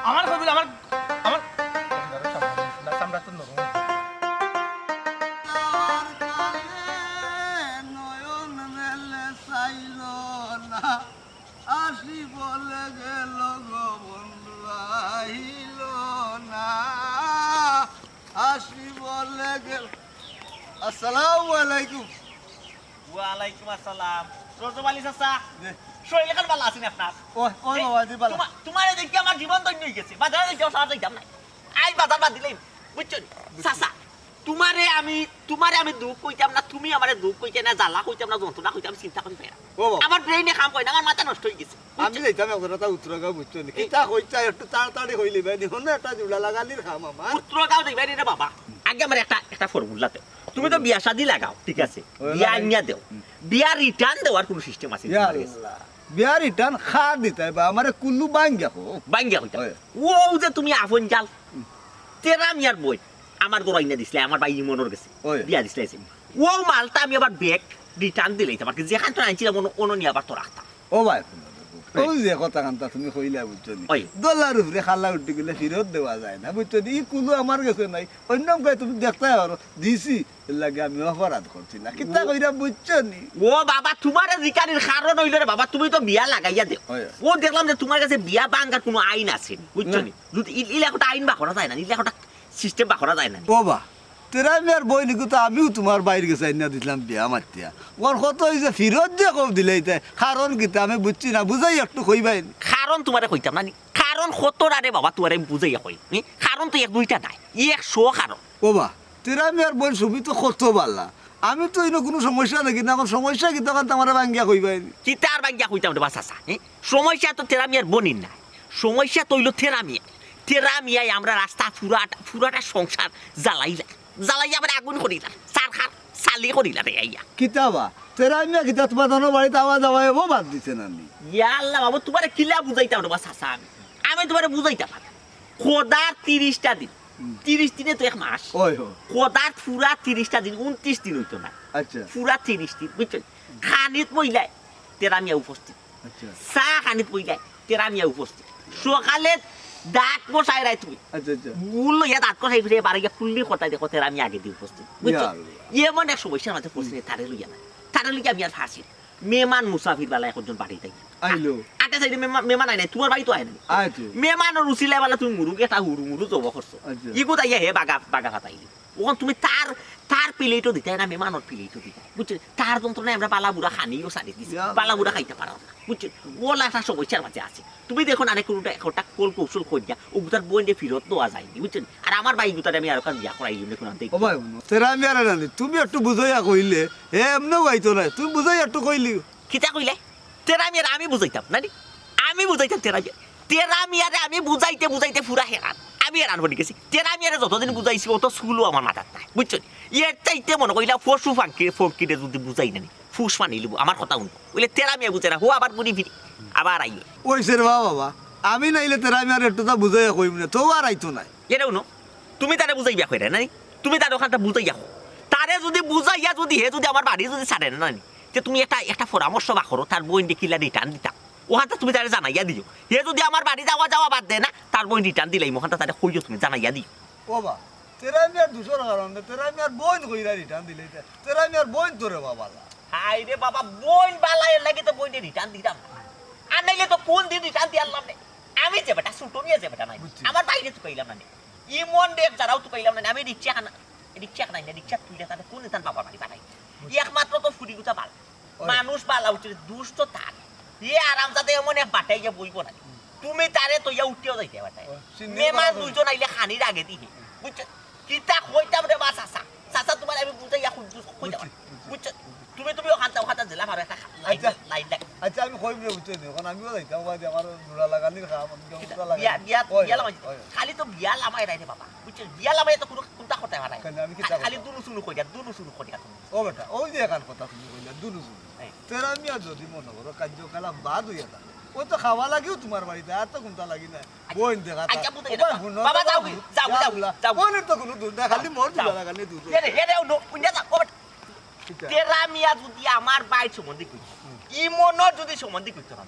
আমার কবিল, আমার, আমার, চামড়া তো নরম। নয়ন মেলে চাইল না। আসি বলে গেল গো বন্ধু আইল না, আসি বলে গেল। আসসালামু আলাইকুম। ওয়ালাইকুম আসসালাম। রজব আলী চাচা, জি। শরীর এখন ভালা আছে নি আপনার? ও, ও এ, বাবা, জি, ভালা। তোমা-, তোমারে দেখি আমার জীবন ধন্য হয়ে গেছে। বাজারে দেখি আমার সারা যাইতাম না। আই বাজার বাদ দিলাম, বুঝছো নি? চাচা, তোমারে আমি, তোমারে আমি দুখ কইতাম না, তুমি আমারে দুখ কইতায় না, জ্বালা কইতাম না, যন্ত্রণা কইতাম, আমি চিন্তা করি পাই না। ও বাবা। আমার ব্রেইনে কাম করে না, আমার মাথা নষ্ট হয়ে গেছে। আমি যাইতাম এখন একটা উত্তরগাঁও, বুঝছো নি? কিতা কইতা একটু তাড়াতাড়ি কইলে ভাই, দেখো না একটা জুড়া লাগালির কাম আমার। উত্তরগাঁও যাইবা নি রে বাবা। আগে আমার একটা, একটা ফর্মুলা দেও। তুমি তো বিয়া শাদি লাগাও, ঠিক আছে। ওই বিয়া লাগাই। আনিয়া দেও। হুম। বিয়া রিটার্ন দেওয়ার কোনো সিস্টেম আছে নি ইয়া তোমার কাছে? আল্লাহ। বিয়া রিটার্ন খা দিতায় বা আমারে কুল্লু বাঙ্গা কও। বাঙ্গা কইতা। ওই। ও যে তুমি আফন জাল। হুম। তেরা মিয়ার বই। আমার ঘরো আইনা দিছলায়, আমার ভাই ইমনর গেছে। ওই। বিয়া দিছলায় যে। ও মালটা আমি আবার ব্যাক, রিটার্ন দিলাইতাম আর কি, যেখান তো আনছিলাম অনো, অনো নিয়া আবার তো রাখতাম। ও ভাই, হুনো দেখো, ওই যে কথা কান্তা তুমি কইলা, বুঝছো নি? ওই। দলার উপরে খালা উঠি গেলে ফিরত দেওয়া যায় না, বুঝছো নি? ই কুলু আমার গেছে নাই, অন্য কই তুমি দেখতায় পারো, দিছি, এর লাগি আমি অপরাধ করছি না। কিতা কইরা, বুঝছো নি? ও বাবা, তুমারে জিকানির কারণ অইলো রে বাবা, তুমি তো বিয়া লাগাইয়া দেও। ওই। ও দেখলাম যে তুমার গেছে বিয়া ভাঙ্গার কুনু আইন আছে নি, বুঝছো না। নি? যদি ইল-, ইলা একটা আইন বার করা যায় না, ইলা একটা সিস্টেম বার করা যায় না নি? ও বা, তেরা মিয়ার বইন ইগু তো আমিও তুমার ভাইর গেছে আইনা দিছিলাম বিয়া মাতিয়া। ওর কত অইছে ফিরত যে কও দিলাইতায়। কারণ কিতা আমি বুঝছি না, বুঝাই একটু কইবায় নি। কারণ তুমারে কইতাম না নি? কারণ কতটা রে বাবা তুমারে আমি বুঝাইয়া কই। নি? কারণ তো এক দুইটা নায়, একশো কারণ। ও বা, তেরা মিয়ার বইন সুমি তো কত বালা। আমি তো ইনো কুনু সমস্যা দেখি না, অখন সমস্যা কিতা অখান তো আমারে ভাঙ্গিয়া কইবায় নি। কিতা আর ভাঙ্গিয়া কইতাম রে বা চাচা, হে? সমস্যা তো তেরা মিয়ার বইনর নায়, সমস্যা তো অইলো তেরা মিয়া। তেরা মিয়ায় আমরার আস্তা পুরাটা, পুরাটা সংসার জ্বালাইলা। জ্বালাইয়া আবার আগুন করিলা, চারখার ছালি করিলা রে আইয়া। কিতা বা? তেরা মিয়া কিতা তুমার দোনো বাড়িত আওয়া যাওয়া এবো বাদ দিছে না নি? ইয়া আল্লাহ বাবু, তুমারে কিলা বুঝাইতাম রে বা চাচা আমি? আমি তুমারে বুঝাইতাম পারি। খোদার তিরিশটা দিন, হুম। তিরিশ দিনে তো এক মাস। ওই হো। খোদার পুরা তিরিশটা দিন, ঊনত্রিশ দিন অইতো না। আচ্ছা। পুরা তিরিশ দিন, বুঝছো? খানিত বইলায়, তেরা মিয়া উপস্থিত। আচ্ছা। চা খানিত বইলায়, তেরা মিয়া উপস্থিত। সকালে দাঁত ঘষায় রায় তুমি। আচ্ছা, আচ্ছা। গুল লইয়া দাঁত ঘষায় ফিরে বারে গিয়া কুল্লি কথায় দেখো, তেরা মিয়া আগেদি উপস্থিত। বুঝছো? ইয়া আল্লাহ। এমন এক সমস্যার মাঝে পড়ছি, তারে লইয়া না। তারে লইয়া আমি আর ফাঁসি। মেহমান মুসাফির বালা একজন বাড়িত আইয়া। আইলো। আটে সাইডে মেহমান, মেহমান আয় নাই, তুমার বাড়িত আয় নাই। আয় তো। মেহমানর উছিলায় বালা তুমি মুরুগ একটা হুরু মুরু জবো করছো। আচ্ছা। ইগুত আইয়া হে বাগা, বাগা ফাতাইলি। অখন তুমি তার, তার প্লেটও দিতায় না, মেহমানর প্লেটও দিতায়। বুঝছো? তার যন্ত্রণায় আমরা বালা বুরা খানিও ছাড়ি দিছি। ইয়া। বালা বুরা খাইতা পারো না। বুঝছো? অলা একটা সমস্যার মাঝে আছে। তুমি দেখো না, অনেক কোনোটা একটা কল কৌশল করিয়া, অগুতার বইনরে ফিরত দেওয়া যায়নি, বুঝছো নি? আর আমার ভাই গুতারে আমি আর কাজ ইয়া করাই দিমু, দেখো না, দেখো। ও ভাই, হুনো, তেরা মিয়ারে না নি, তুমি একটু বুঝাইয়া কইলে, হে এমনেও আইতো নায়, তুমি বুঝাইয়া একটু কইলিও। কিতা কইলে? তেরা মিয়ারে আমি বুঝাইতাম, না নি? আমি বুঝাইতাম তেরা মিয়ারে। তেরা মিয়ারে আমি বুঝাইতে বুঝাইতে পুরা হেরান। আমি হেরান অই গেছি। তেরা মিয়ারে যতদিন বুঝাইছি, অত চুলও আমার মাথাত নাই, বুঝছো নি? এর চাইতে মনো কইলা পশু ফাঙ্কি, ফঙ্কিরে যদি বুঝাই না নি, ফুস মানিলিবো, আমার কথা হুনো। অইলে তেরা মিয়া বুঝে না, হো আবার ঘুরি ফিরি, আবার আইয়ে। অইছে রে বাবা, বাবা, আমি নাইলে তেরা মিয়ারে একটুতা বুঝাইয়া কইমু নে, তেউ আর আইতো নায়। এরে হুনো, তুমি তারে বুঝাইবা কইরে না নি? তুমি তারে অখানতা বুঝাইয়া কও। তারে যদি বুঝাইয়া যদি হে যদি আমার বাড়ি যদি ছাড়ে না নি, তে তুমি একটা, একটা পরামর্শ বার করো, তার বইনরে কিলা রিটার্ন দিতাম। অখানতা তুমি তারে জানাইয়া দিও। হে যদি আমার বাড়ি যাওয়া যাওয়া বাদ দেয় না, তার বইন রিটার্ন দিলাইমু, অখানতা তারে কইও তুমি, জানাইয়া দিও। ও বা, তেরা মিয়ার দুষর কারণে, তেরা মিয়ার বইন কইরা রিটার্ন দিলে, তে-, তেরা মিয়ার বইন তো রে বাবা বালা। হায় রে বাবা, বইন বালা এর লাগি তো বইনরে রিটার্ন দিতাম না। আর নাইলে তো কুন দিন রিটার্ন দিয়ারলাম নে। আমি যে বেটা, ছুটো মিয়া যে বেটা নাই। বুঝছি। আমার ভাইরে তুকাইলাম না নে। ইমন দেখ যারাও তুকাইলাম না নে। আমি রিক্সা খানা, রিক্সা খানাই না, রিক্সা তুইলা তারে কুন দিন তান বাবার বাড়ি পাঠাই। বুঝছি। একমাত্র তো ফুরি গুতা বালা। ওই। মানুষ বালা উঠছে, দুষ তো তার। এ আরামজাদা এমন এক বাটাই গিয়া বইবো না। হুম। তুমি তারে তো ইয়া উঠিয়াও যাইতে পারতায়। ও, সিন্নির মেহমান কথা তো দুইজন আইলে খানির আগে দিহে। হুম। বুঝছো? কিতা কইতাম রে বা চাচা? চাচা, তুমারে আমি বুঝাইয়া খুব দুষ কইতাম। বুঝছি, বুঝছি। বুঝছো? তুমি, তুমি অখানতা, অখানতা জেলা মারো একটা খা-, লাইন, আচ্ছা। লাইন লাগ। আচ্ছা, আমি কইমু রে, বুঝছো নি? অখন আমিও যাইতাম, বাদে আমার জোড়া লাগানির কাম, আমি কিতা? জোড়া লাগানি। বিয়া, বিয়া, ওই, বিয়া লামাই। ওই। খালি তো বিয়া লামাই নাই রে বাবা। বুঝছো? বিয়া লামাই তো কুনু, কুনতা কথা হয় না। কেন, আমি কিতা খালি কথা? দুনু চুনু কইরা, দুনু চুনু কইরা তুমি। ও বেটা, ওই যে এখান কথা তুমি কইলা, দুনু চুনু। এই। তেরা মিয়া যদি মনো করো কার্যকলাপ বাদ অইয়া থাকে, ও তো খাওয়া লাগিও তুমার বাড়িত, আর তো কুনতা লাগি না। আচ্ছা। বইন দেখা আচ্ছা, বুঝাই ও ভাই, না। হুনো বাবা, তো যাও, বাবু। যাও, ইয়া যাও, আল্লাহ। যাও। বইনের তো কুনু দুষ নাই, খালি মোর দুষ লাগানি দুষ। এরে, এরে, ও নো, কুন জায়গা? ও বেটা। কিতা? তেরা মিয়া যদি আমার ভাইর সম্বন্ধে কইতো, হুম। ইমনর যদি সম্বন্ধে কইতো না,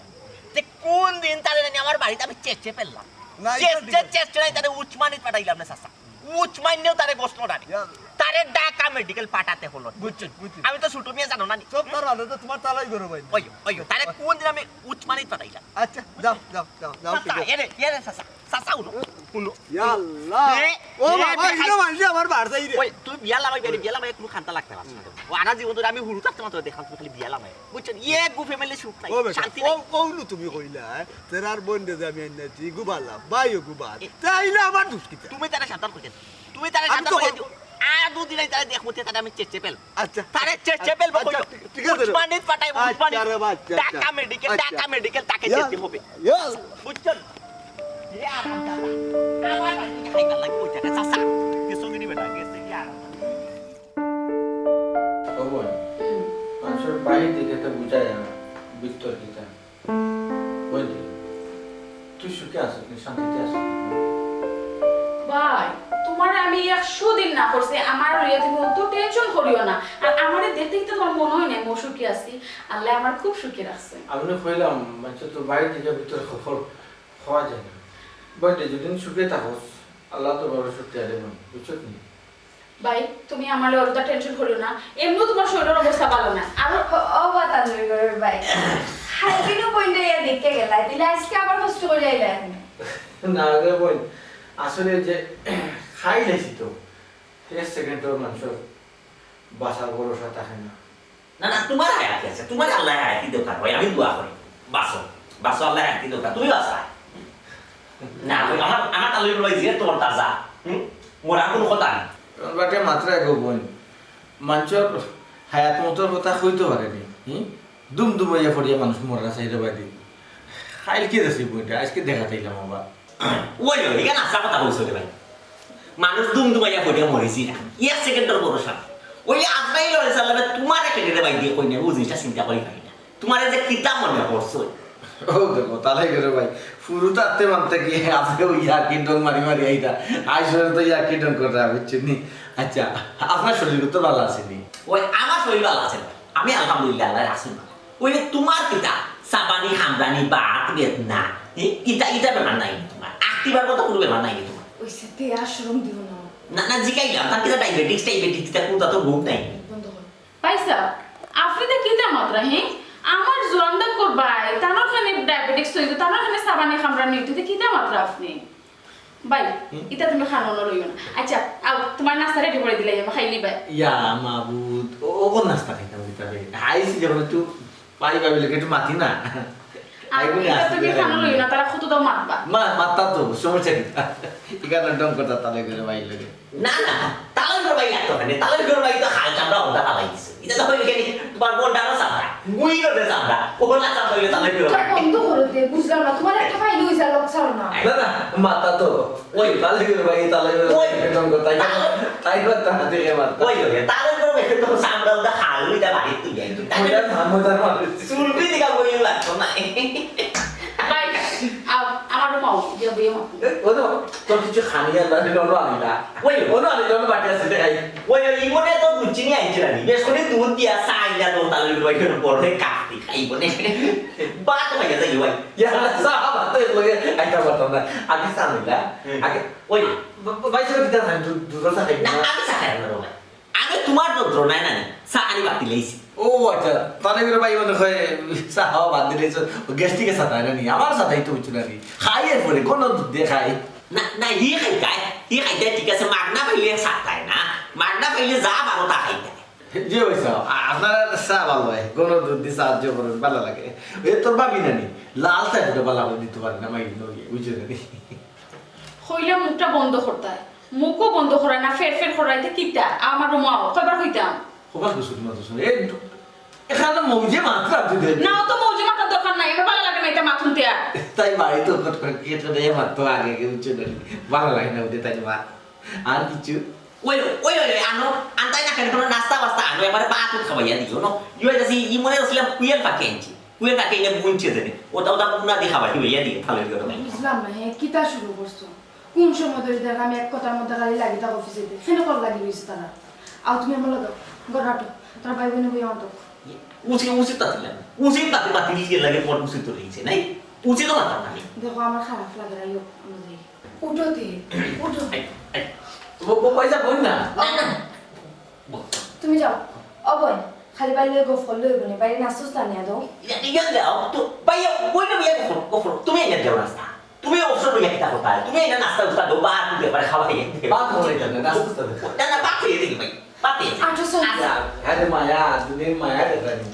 তে কুন দিন তারে জানি আমার বাড়িত আমি চেচে ফেললাম। না, এটা ঠিক আছে। চেচে, চেচে নাই, তারে উসমানিত পাঠাইলাম না, চাচা। উসমানিয়েও তারে গোসল ডারে। ইয়া আল্লাহ। তারে ঢাকা মেডিকেল পাঠাতে হলো। বুঝছি, বুঝছি। আমি তো ছুটো মিয়া জানো না নি। সব তার আগে তো তুমার তালাই করো ভাই। ওই, ওই, তারে কুন দিন আমি উসমানিত পাঠাইলাম। আচ্ছা, যাও, যাও, যাও, যাও, চাচা, ঠিক আছে। এরে, এরে, চাচা। চাচা, হুনো, হুনো। ইয়া আল্লাহ। এ, ও এ, বাবা, দেখাই- ইনো মানষে আমার বার চাই রে। ওই, তুমি বিয়া লামাই, বিয়া, বিয়া লামাই কুনু কান্তা লাগতে পারছো না। ও, আনা জীবন ধরে আমি হুরু থাকতে মাত্র দেখাম, তুমি খালি বিয়া লামাই। বুঝছো? ইয়ে গু ফ্যামিলি সুখ নাই। ও বেটা, শান্তি ও, নাই। ও হুনো তুমি কইলা, হ্যাঁ? তেরার বইন দে আমি আইনা দিছি, গু বালা, ভাই ও গু বালা। এ, তাই না আমার দুষ কিতা? তুমি তারে সাবধান কইছো। তুমি তারে আমি সাবধান তো কইছো। কই- আর দুদিন আই তারে দেখমু, তে তারে আমি চেচে পেল। আচ্ছা। তারে চেচে আচ্ছা, পেল, আচ্ছা, কইছো। ঠিক, ঠিক আছে রে। উসমানিত পাঠাই, আচ্ছা উসমানিত। রে বাবা, আচ্ছা, আচ্ছা। ঢাকা মেডিকেল, আচ্ছা। ঢাকা মেডিকেল তাকে ইয়া, যেতে হবে। ইয়া। বুঝছো? ও বোন, হুম। মানুষের বাইরে দিকে তো বুঝা যায় না, ভিতর দিকে। বোন, তুই সুখে আছো, তুই শান্তিতে আছো? ভাই, তুমারে আমি একশো দিন না করছি, আমার লইয়া তুমি অত টেনশন করিও না। আর আমারে দেখতে দেখতে তুমার মনে হয় না আমি অসুখী আছি, আল্লাহ আমার খুব সুখী রাখছে। আমি না কইলাম, মানুষ তো বাইরে থেকে ভিতরে খবর হওয়া যায় না। বইন রে, যেদিন সুখে থাকস, আল্লাহ তো বড় শক্তি আরে বইন, বুঝছো নি? ভাই, তুমি আমার লগে অতটা টেনশন করিও না, এমনিও তোমার শরীরের অবস্থা ভালো না। আর ও, ও বা তানভীর ঘরর ভাই, হাইদিনও বইন রে ইয়া দেখতে গেলা, দিলে আজকে আবার কষ্ট করে আইলা এখানে। না রে বইন, আসলে যে খাই লাইছি তো, এক সেকেন্ডও মানুষের বাঁচার ভরসা থাকে না। না, না, তোমার হায়াতি আছে, তোমার আল্লাহ হায়াতি দরকার হয়, আমি দোয়া করি, বাঁচো, বাঁচো, আল্লাহ হায়াতি দরকার, তুমি বাঁচা। না, ওই আমার, আমার তালুর ভাই যে তোমার তাজা, হুম, মোর আর কোনো কথা নেই। তোমার বাটে মাত্রা গো বইন, মানুষের হায়াত মতোর কথা কইতে পারেনি, হুম, দুম দুম হইয়া পড়িয়া মানুষ মরা চাইরে বাদি। খাইল কি দেশি বইটা, আজকে দেখা দিলাম আবার। ওই, ওই, এখানে আসা কথা বলছো রে ভাই। মানুষ দুম দুমাইয়া পড়িয়া মরেছি না। এক সেকেন্ডের ভরসা। ওই আজরাইল আলাইহিস সালামে তোমার একটা ডেটে ভাই দিয়ে কই না, ও জিনিসটা চিন্তা করি পাই না। তোমার এই যে কিতা মনে করছো? ও দেখো, তাহলে করে ভাই, ফুরু তাতে মানতে কি আপনি ওই ইয়ার্কি ডং মারি মারি আইতা। আইসরে তো ইয়ার্কি ডং করে, বুঝছেন নি? আচ্ছা, আপনার শরীর তো ভালো আছে নি? ওই আমার শরীর ভালো আছে ভাই। আমি আলহামদুলিল্লাহ, আল্লাহর রাসুল ভালো। ওই যে তোমার কিতা, সাবানি, হামদানি, বাত, বেদনা, এ, ইতা, ইতা বেমার নাই নি তোমার। আঁকতিবার মতো কোনো বেমার নাই নি তোমার। ওই সে তে আর শরম দিও না। না, না, জিকাইলাম, তার কিতা ডায়াবেটিস, ডায়াবেটিস, কিতা কোনটা তো রোগ নাই নি। বন্ধ কর। পয়সা, আপনি তো কিতা মাত্রা, হ্যাঁ? আমার জোরান্দা করবাই, তানোর খানে ডায়াবেটিস হইতো, তানোর খানে সাবানি, হামদানি হইতো, তো কিতা মাত্রা আপনি? ভাই, হুম? ইতা তুমি খানো না লইও না। আচ্ছা, আও, তোমার নাস্তা রেডি করে দিলাই, আমি খাইলি ভাই। ইয়া মাবুদ, ও, ও কোন নাস্তা খাইতাম কিতা রে? আইছি যখন একটু পাই ভাবিলে একটু মাতি না। আর আইবো না, ইতা আসতে তুমি দেয় খানো না। লইও না, তারা কত দাও মাতবা। মা, মাততা তো, সমস্যা কিতা? এখানে ডং করতা তাহলে করে ভাই লাগে। না, না, তালই করে ভাই লাগতো না, তালই করে ভাই তো হাল চামড়া ওটা ফালাই দিছে। ইটা তো হইল কেন? তোমার বোন ডানো চামড়া, গুইলো দে চামড়া, ওলা চামড়া হইলে তালই করে মুখটা ভাই। বন্ধ করো দে, বুঝলাম না, তোমার একটা ফাইল হইছে, লোক ছাড়ো না। না, না, মাথা তো, ওই তালই করে ভাই, তালই করে ওই। ভাই, একদম কথা, তাই না? তালই তাই না, তাহলে দেখে মাথা। ওই, ওই, তালই করে ভাই, একদম চামড়া ওটা হাল হইতা বাড়ি তুই যাই, তুই তাই মজার না। না, মজার মানুষ। চুলবি দিকে বইও লাগতো না। ভাই, আ-, আমার মাও, যে বইয়ে মাও। এ, ও তো, তোর কিছু খানি আর বাড়ি অন্য আনি না। ওই। অন্য আনি না, অন্য বাটি আছে, দেখাই। ওই, ওই, ইমনে তো দুধ চিনি আনছে না, বেশ করে দুধ দিয়া চা আইলা তো, তাহলে ওই করে পরে কাটতে খাই বলে। বাদ হয়ে গেছে, ভাই। ইয়া, চা ভাত তো এর লগে আইতা পারতাম না। আগে চা নিলা, হুম। আগে, ওই। ব-, ব-, ভাই, সেটা দিতে হয়, দু-, দুটো চা খাই না, না। আমি চা খাই না, ভাই। আমি তোমার যন্ত্রণায় না নি, চা আনি বাতি লাইছি। ও আচ্ছা, তাহলে করে ভাই মনে হয় চা খাওয়া বাদ দিলে তো গ্যাস্ট্রিকে সাতায় না নি, আমার সাতাই তো বুঝছো না নি। খাই এর পরে, কোনো দুধ দিয়ে খাই। না, না, ই খাই খায়, ই খাই খায়, ঠিক আছে, মাগনা পাইলে সাতায় না, মাগনা পাইলে যা পারো তা খাই খায়। যে হয়েছে, আ-, আপনার চা ভালো হয়, কোনো দুধ দিয়ে সাহায্য করেন, ভালো লাগে। এ তোর ভাবি না নি, লাল চা করে ভালো করে দিতে পারে না, মাই নই, বুঝছো না নি? কইলাম মুখটা বন্ধ করতায়, মুখও বন্ধ করায় না, ফের ফের করায়, ইতা কিতা? আমারও মাও, কয়বার কইতাম? কবার কইছো তোমার তো শুনে? এই, এখানে মৌজে মাত্রা তুই দে। না, অত মৌজে মাতার দরকার নাই, আমার ভালো লাগে না ইতা মাতুন তে আর। তাই ভাই তো কত করে কেটে দেয় মাত্র আগে কেউ ছিল না। ভালো লাগে না ওদের তাই মা। আর কিছু? ওই, ওই, ওই, ওই, আনো, আনতাই না কেন, কোনো নাস্তা বাস্তা আনো, এবারে ভাত উত খাবাইয়া দিও, নো? ইয়ে যাচ্ছি, ই মনে হচ্ছিলাম কুয়েল পাখি আনছি। কুয়েল পাখি এনে বুনছে দেনে। ওটা, ওটা বুনা দিয়ে খাবার, কি ভাইয়া দিয়ে, ভালো করে ভাই। বুঝলাম না, হে, কিতা শুরু করছো? কোন সময় ধরে দেখ আমি এক কথার মধ্যে খালি লাগি থাকো অফিসে দিয়ে। কেন কল লাগি রয়েছে তারা? আও তুমি আমার লগে, ঘর হাঁটো, তার ভাই বোনে বই আমার তো। উচিত, উচিত তা দিলাম। উচিত তাতে বাতিল দিয়ে লাগে, তোমার উচিত তো রয়েছে, নাই? উচিত তো মাতাম না। দেখো, আমার খারাপ লাগে, যাই হোক, আমরা যাই। উঠো তে, উঠো। এই, এই, ব-, ব-, পয়সা বল না। না, না। বল। তুমি যাও। ও বোন, খালি বাইরে গফ করলে হইব না, বাইরে নাস্তা উস্তা নিয়ে দাও। ইয়া, ইয়া যাও, তো, ভাই, ওই না, ইয়া গফ, গফ, তুমি এনে যাও নাস্তা। তুমি অবসর হইয়া কিতা করতা? তুমি এনে নাস্তা উস্তা দাও, বা তুমি একবারে খাওয়া খাইয়ে দিতে। ভাত খাওয়া যাইতে না, নাস্তা উস্তা দাও। না, না, ভাত খাইয়ে দিবি ভাই, ভাত খাইয়ে দিবি। আচ্ছা, চল। আচ্ছা। আরে মায়া, দুনিয়ার মায়া দেখা নেই।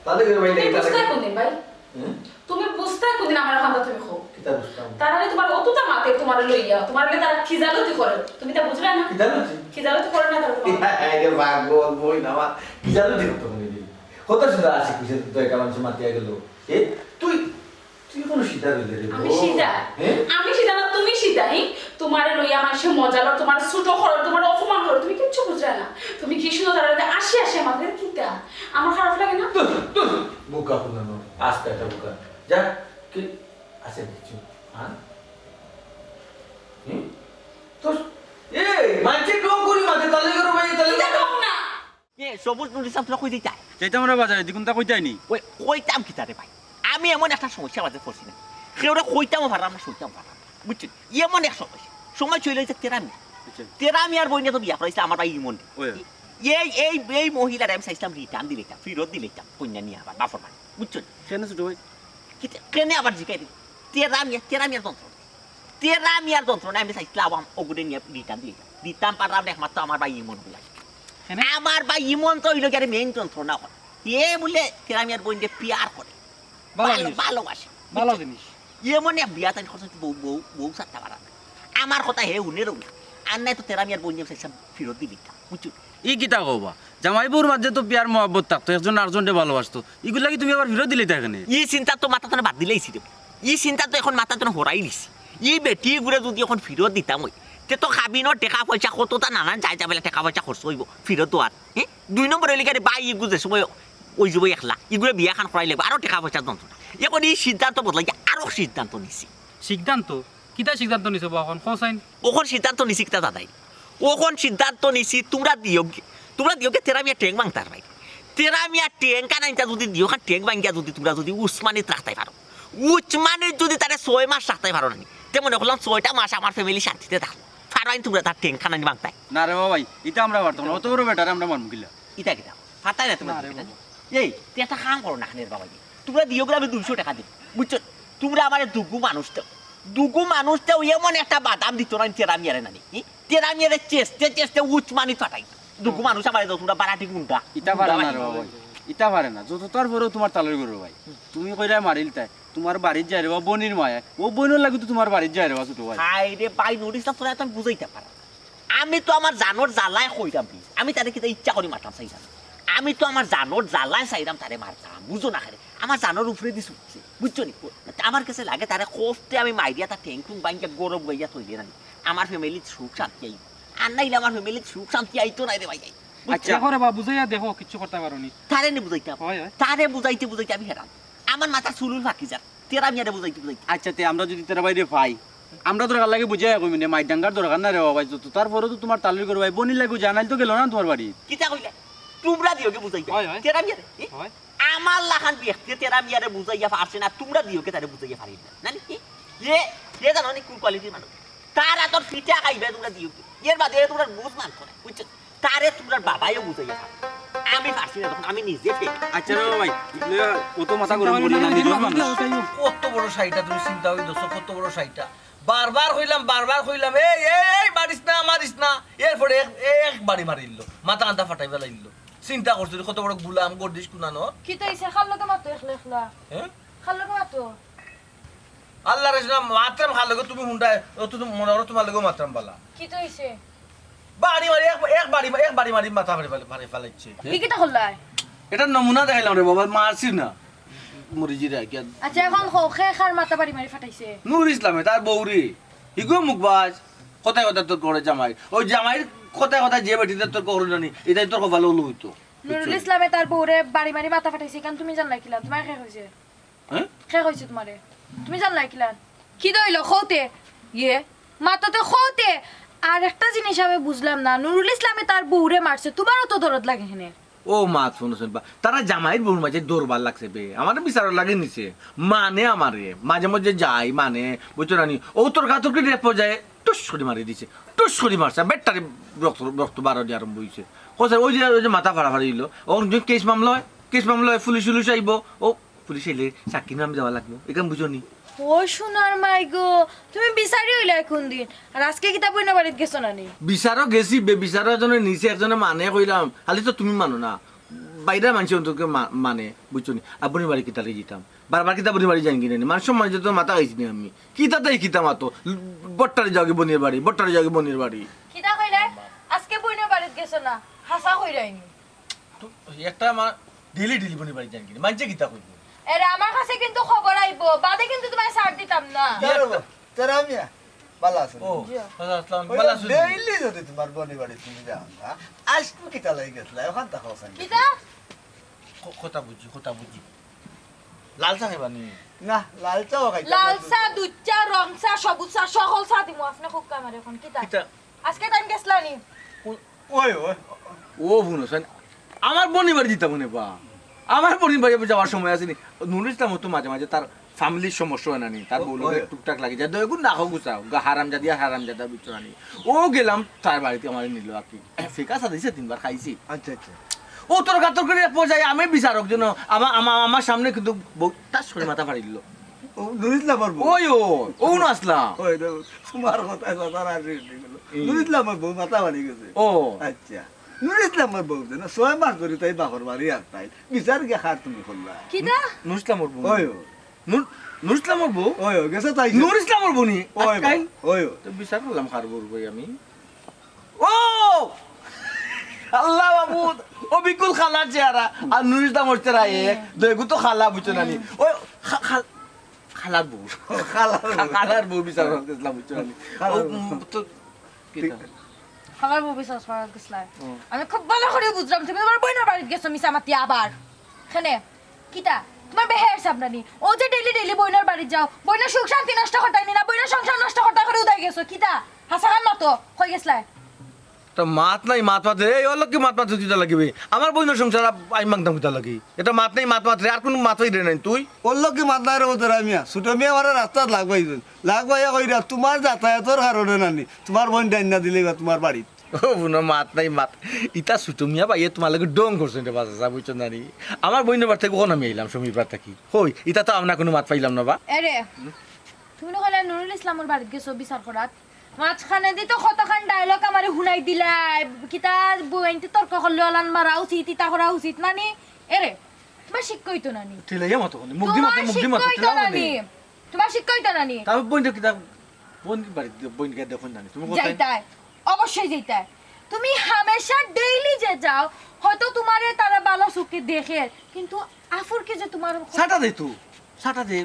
তাহলে করে ভাই, তুমি দেখতে বুঝতে লাগে। কোনদিন ভাই? হুম? তুমি বুঝতে কোনদিন আমার কান্দা তুমি খো। কিতা বুঝতাম? তারা যে তোমার অতটা মাতে তোমার লইয়া, তোমার লইয়া তারা খিজালতি করে। তুমি তা বুঝলে না? খিজালতি? খিজালতি করে না তারা তোমার। এই রে পাগল, বই না আমার। খিজালতি করতো মনে নেই। কত সুন্দর আছে, কিসের তো একটা মানুষ মাতিয়া গেল। এ, তুই, তুই কোনো সিধা রইলে রে আমি বউ। সিধা? হ্যাঁ? আমি সিধা না, তুমি সিধা, হি? তোমারে লইয়া মানুষে মজা লর, তোমার ছোট করর, তোমার অপমান করর, তুমি কিচ্ছু বুঝলে না। তুমি কি সুন্দর তারা আসি আসি আমাদের কিতা? আমার খারাপ লাগে না? তুই, তুই, বোকা ফুলানো, আস্তে একটা বোকা। যা, কি আছে কিছু? হ্যাঁ? হুম? তো, এই, মানছে ঢং করি মাঝে তালে করো ভাই, তালে এটা করো। ঢং না। এ, সবুজ নুরি সাহেব, তোরা কই দিতায়? যাইতাম আমরা বাজারে, দিকুনতা কইতাই নি। ওই কইতাম কিতা রে ভাই, আমি এমন একটা সমস্যা মাঝে পড়ছি না, কেউরে কইতামও পারলাম না, সইতামও পারলাম না, বুঝছেন? এমন এক সমস্যা, সময় চলে যাচ্ছে তেরা মিয়া। আচ্ছা। তেরা মিয়ার বইনে তো বিয়া করাইছে আমার ভাই ইমন। ওই। এই এই এই মহিলারে আমি চাইছিলাম রিটার্ন দিলাইতাম, ফিরত দিলাইতাম, কইন্যা নিয়া আবার বাপর বাড়ি, বুঝছেন? কেনে ছোট ভাই? কিতা-, কেনে আবার জিকাই দিল? তেরা মিয়া, তেরা মিয়ার যন্ত্রণা, তেরা মিয়ার যন্ত্রণা আমি চাইছিলাম আবার ওগুরে নিয়া রিটার্ন দিলাইতাম, দিতাম পারলাম না, একমাত্র আমার ভাই ইমন হইল। কেনে? আমার ভাই ইমন তো হইল গিয়ে মেইন যন্ত্রণা হয়। এ বলে তেরা মিয়ার বইনে পিয়ার করে, ভালো ভালো জিনিস। ভালোবাসে। ভালো জিনিস। এমন এক বিয়া তাই খরচ বউ বউ বউ সাতটা বাড়ান। আমার কথা হে হুনে রও না, আর নাই তো তেরা মিয়ার বইনে চাইছিলাম ফিরত দিলাইতাম, বুঝছো? ই কিতা কও বা? জামাই বউর মাঝে তো পিয়ার মহব্বত থাকতো, একজন আরজনরে ভালোবাসতো, ইগুলা কি তুমি আবার ফিরত দিলাইতায় কেনে? ই চিন্তা তো মাথা তনে বাদ দিলাইছি রে। ই চিন্তা তো এখন মাথা তনে হরাই দিছি। ই বেটি গুরে যদি এখন ফিরত দিতাম অই, তে তো কাবিনর টেকা পয়সা কততা নানান যায় যাবেলা টেকা পয়সা খরচ অইবো ফিরত দেওয়ার। হ্যাঁ, দুই নম্বর অইলে কি আরে ভাই ইগু যে সময় ওই যাবো একলা, ইগুরে বিয়া খান করাই লাগবো, আরো টেকা পয়সা যন্ত্রণা। এখন ই সিদ্ধান্ত বদলাই আরো সিদ্ধান্ত নিছি। সিদ্ধান্ত? কিতা সিদ্ধান্ত নিছো বা অখন? কও চাইন। অখন সিদ্ধান্ত নিছি কিতা দাদাই, অখন সিদ্ধান্ত নিছি তুমরা দিও গি-, তুমরা দিও গি তেরা মিয়া টেং ভাঙতার ভাই। তেরা মিয়া টেং কানাইনতা যদি দিও খান টেং ভাঙিয়া যদি তুমরা যদি উসমানিত রাখতাই পারো, উসমানিত যদি তারে ছয় মাস রাখতাই পারো না নি, তে মনে করলাম ছয়টা মাস আমার ফ্যামিলি শান্তিতে থাকলো। পারো আইন তুমরা তার টেং কানাইন ভাঙতাই। না রে বাবাই, ইতা আমরা পারতাম না, অত বড় বেটারে আমরা মারমু কিলা? ইতা কিতা? ফাটাই না তুমরা না রে দিও বাবা। না। এই, তে একটা কাম করো না খানের বাবা, তুমরা দিও গি আমি দুইশো টেকা দিমু, বুঝছো? তুমরা আমারে দুগু মানুষ দেও, দুগু মানুষ দেও, এমন একটা বাদাম দিতো না তেরা মিয়ারে নানি। ই? তেরা মিয়ারে চেষ্টা চেষ্টা উসমানিত ফাটাই। দুগু মানুষ আমারে দেও, তুমরা বারাটি গুন্ডা। ইতা পারে না গুন্ডা রে ভাই। বাবাই, ইতা পারে না। যত তার পরেও তুমার তালইর গরু ভাই, তুমি কইরায় মারিলতায়, তুমার বাড়িত যাই রে বা বইনর মায়, অউ বইনর লাগি তো তুমার বাড়িত যাই রে বা ছোট ভাই। হায় রে ভাই, নুর ইসলাম, তোরা তো আমি বুঝাইতাম পারলাম না। আমি তো আমার জানর জ্বালায় কইরাম নি। আমি তারে কিতা ইচ্ছা করি মারতাম চাইরাম। আমি তো আমার জানর জ্বালায় চাইরাম তারে মারতাম। বুঝো না কেনে? আমার জানর উপরে দি ছুটছে। বুঝছো নি? আমার কাছে লাগে তারে কষ্টে আমি মাইরিয়া তার ঠেং টুং ভাঙ্গিয়া গরম গইয়া থইলে না নি। আমার ফ্যামিলিত সুখ শান্তি আইবো। আর নাইলে আমার ফ্যামিলিত সুখ শান্তি আইতো নায় রে ভাই। বুঝছো? আচ্ছা। দেখো রে বা, বুঝাইয়া দেখো, কিচ্ছু করতে পারো নি। তারে নি বুঝাইতাম। হয়, হয়। তারে বুঝাইতে বুঝাইতে আমি হেরান। আমার মাথা চুলুল ফাঁকি যার। তেরা মিয়ারে বুঝাইতে বুঝাইতে। আচ্ছা, তে আমরা যদি তেরা বাইরে পাই, আমরা দরকার লাগে বুঝাইয়া কইমু নে, মাইর ডাঙ্গার দরকার না রে বাবাই, যত তার পরেও তো তুমার তালইর গরু ভাই, বইনর লাগি জানাইল তো গেল না তুমার বাড়ি। কিতা কইলে? তুমরা দিও গি বুঝাইতে। হয়, হয়। তেরা মিয়ারে। এ? হয়। আমার লাখান ব্যক্তি তেরা মিয়ারে বুঝাইয়া পারছে না, তুমরা দিও গি তারে বুঝাইয়া পারি না। না নি? এ, এ জানো নি কোন কোয়ালিটির মানুষ? তার আতর ফিটা খাইবে তুমরা দিও গি। এর বাদে তুমরা বুঝ মানতো না, বুঝছো? তারে তুমরার বাবাইও বুঝাইয়া পারে। আমি পারছি না যখন আমি নিজে ফেল। আচ্ছা রে বাবাই, অত মাথা চিন্তা গরম করি করি না, না, আমি নিজর দিলাম, মানুষ। দিলাম, তাইও। কত বড় শাইটা, তুমি চিন্তা করি দেখছো, কত বড় শাইটা। বারবার কইলাম, বারবার কইলাম, "এই, এই, এই, মারিস না, মারিস না।" এরপরে এক, এক বাড়ি মারিল, মাথা কান্দা ফাটাই ফেলাইল। চিন্তা করছো কত বড় গুলাম, গর্দিশ কুনানো। কিতা অইছে? কার লগে মাতো একলা একলা? হ্যাঁ? কার লগে মাতো? আল্লাহ রে, না মাতরাম কার লগে, তুমি হুনরায়, ও তো তুমি মনে করো তুমার লগেও মাতরাম বালা। কিতা অইছে? বাড়ি মারি, এক, এক বাড়ি, এক বাড়ি মারি মাথা ফাটাই ফেলে, ফাটাই ফেলাইছে। ই কিতা করলায়? এটা নমুনা দেখাইলাম রে বাবা, মারছি না। মরিজিরে আগে। আচ্ছা, এখন কও, কে কার মাথা বাড়ি মারি ফাটাইছে? নুর ইসলামে, তার বউরে। হিগো মুখবাজ। কথায় কথায় তর্ক করে জামাই। ওই জামাইর কথায় কথায় যে বেটিতে তর্ক করে জানি, এটাই তোর কপালে হলো হইতো। নুরুল ইসলামে তার বউরে বাড়ি মারি মাথা ফাটাইছে, কেন তুমি জানলা কিলা? তুমারে কে কইছে? হ্যাঁ? কে কইছে তুমারে? তুমি জানলা কিলা? কিতা অইলো? কওতে। ইয়ে, মাততে কওতে। আর একটা জিনিস আমি বুঝলাম না, নুরুল ইসলামে তার বউরে মারছে, তুমারও তো দরদ লাগে হেনে। ও মা, শুনো, শুনো, বা, তারা জামাইর বউর মাঝে দরবার লাগছে বে। আমার বিচারর লাগি নিছে। মানে আমারে, মাঝে মাঝে যাই, মানে, বুঝছো না নি? ও তর্কাতর্কি রেপ যায়, টুস করি মারি দিছে। টুস করি মারছে, বেটারে রক্ত, রক্ত বারো দিয়ে আরম্ভ হইছে। কইছে, ওই যে, ওই যে মাথা ফাড়াফাড়ি হইলো, ওর যে কেস মামলা হয়, কেস মামলা হয়, পুলিশ উলিশ আইবো, ও পুলিশ আইলে সাক্ষী নামে দেওয়া লাগবো, এখান বুঝো নি? ও সোনার মাই গো, তুমি বিচারি অইলায় কুনদিন? আর আজকে কিতা বইনর বাড়িত গেছো না নি? বিচারও গেছি, বে বিচারও একজনে নিছে, একজনে মানে কইলাম, খালি তো তুমি মানো না। বাইরে মানষে অন্তত মা-, মানে, বুঝছো নি? আর বইনর বাড়ি কিতা লাগি যেতাম? বারবার কিতা বইনর বাড়ি যাইন কিনা নি? মান সম্মান তো মাথা খাইছি নি আমি। কিতা তাই কিতা মাতো? বট্টারে যাওগি বইনর বাড়ি, বট্টারে যাওগি বইনর বাড়ি। কিতা কইলায়? আজকে বইনর বাড়িত গেছো না, হাছা কইরায় নি। তো একটা আমার ডেইলি ডেইলি বইনর বাড়ি যাইন কিনা? মানষে কিতা কইবো? এরে, আমার কাছে কিন্তু খবর আইবো, বাদে কিন্তু তুমারে ছাড় দিতাম না। ইয়ে, তেরা মিয়া, বালা আছইন? ও, জি। আচ্ছা, আসসালাম, বালা আছইন? ডেইলি যদি তুমার বইনর বাড়ি তুমি যাও, হ্যাঁ? আইজকু কিতা লাগি গেছলায়? অখান থাকো অখান। কিতা? ক-, কথা বুঝি, কথা বুঝি। লাল চা খাইবা নি? না, লাল চাও খাইতাম লাল না। চা, দুধ চা, রং চা, সবুজ চা, সকল চা দিমু। আপনে কউক্কা আমারে অখন কিতা? কিতা? আজকে তাইন গেছলা নি? ওই, ওই। ও হুনো, সাইন, আমার বইনর বাড়ি দিতাম মনে বা। আমার বইন বাড়ি যাওয়ার সময় আছে নি, নুরুল ইসলামর তো মাঝে মাঝে তার ফ্যামিলির সমস্যা অয় না নি, তার বউর লগে টুকটাক লাগি যায়, দয়গুন না হোক গুছাও, গা হারামজাদি আর হারামজাদা বুঝছো না নি। ও গেলাম তার বাড়িত, আমারে নিল আর কি। ফিকা সাদিছে, তিনবার খাইছি। আচ্ছা, আচ্ছা। ও তর্কাতর্কির এক পর্যায়ে আমি বিচারক যেন আমার, আমার, আমার সামনে কিন্তু বউ তার সরে মাথা ফাড়িল। ও, নুরুল ইসলামর বউ? ওই, ও, ও না আসলাম। ওই দেখো, তোমার কথায় কথা আর রেডি হলো। হুম। নুরুল ইসলামর বউ মাথা ফাড়ি গেছে। ও। আচ্ছা। নুরুল ইসলামর বউ যেন ছয় মাস ধরি তাই বাপর বাড়ি আর তাই বিচার গিয়া খার তুমি করলা। কিতা? নুরুল ইসলামর বউ। ওই, ওই। নুর-, নুরুল ইসলামর বউ? ওই, ওই, গেছে তাই। নুরুল ইসলামর বউ নি? ওই, আজকাল? ওই, ওই। তো বিচার করলাম খার বউর বই আমি। ও! আল্লাহ মাবুদ, ও বিকুল খালার চেহারা, আর নুরুল ইসলামর চেহারা এক, দয়গু তো খালা বুঝছো না নি? ওই খা-, খাল-, খালার বউ। খালার বউ। খা-, খালার বউ বিচার করতে ইসলাম বুঝছো না নি? খালার ও, বউ। উম, তো, কিতা? খালার বউ বিচার করাত গেছলায়। হুম। আমি খুব ভালা করি বুঝলাম, তুমি তুমার বইনর বাড়িত গেছো মিছা মাতি আবার। কেনে? কিতা? তুমার বেহের সামনানি। ও যে ডেইলি ডেইলি বইনর বাড়িত যাও, বইনর সুখ শান্তি নষ্ট করতায় নি না, বইনর সংসার নষ্ট করতায় করি উদাই গেছো। কিতা? হাছা খান মাতো, কই গেছলায়? তো মাত নাই, মাত মাত রে। এই ওর লগে মাত মাত কিতা লাগিবে? আমার বইনর সংসার আ-, আমি ভাঙতাম কিতা লাগি? এটা মাত নাই, মাত মাত রে। আর কুনু মাত পাই রে নাই তুই? ওর লগে মাত নাই রে, ও তোরা মিয়া। ছোট মিয়া আমারে রাস্তাত লাগ পাইছইন। লাগ পাইয়া কইরা, তুমার যাতায়াতর কারণে নানি, তুমার বইন ডাইন না দিলে বা তুমার বাড়িত। ও বুনো, মাত নাই মাত। ইতা ছোট মিয়া ভাইয়ে তুমার লগে ঢং করছইন রে বা চাচা, বুঝছো না নি? আমার বইনর বাড়ি থাকি কখন আমি আইলাম, সমীর বাড়ি থাকি। কই, ইতা তো আমরা কুনু মাত পাইলাম না বা। এরে, তুমি না কইলা নুরুল ইসলামর বাড়িত গেছো বিচার করাত? মাঝখানেদি তো কতখান ডায়লগ আমারে হুনাই দিলায়, কিতা বইনতে তর্ক করলে অলান মারা উচিত, ইতা করা উচিত নানি? এরে, তুমার শিক্ষা অইতো নানি? তুই লইয়া মতো কোনি? মুখ দি মাতে, তুমার মুখ দি শিক্ষা মাতে, অইতো তুই লাও নানি? কোনি? তুমার শিক্ষা অইতো নানি? তার বইনটা কিতা, বইন বাড়ি, বইন গিয়া দেখো নানি। তুমি কোথায়? যাইতায়, অবশ্যই যাইতায়। তুমি হামেশা ডেইলি যে যাও, হয়তো তুমারে তারা ভালা চোখে দেখের, কিন্তু আফুরকে যে তুমার সাটা দে তো, সাটা দে,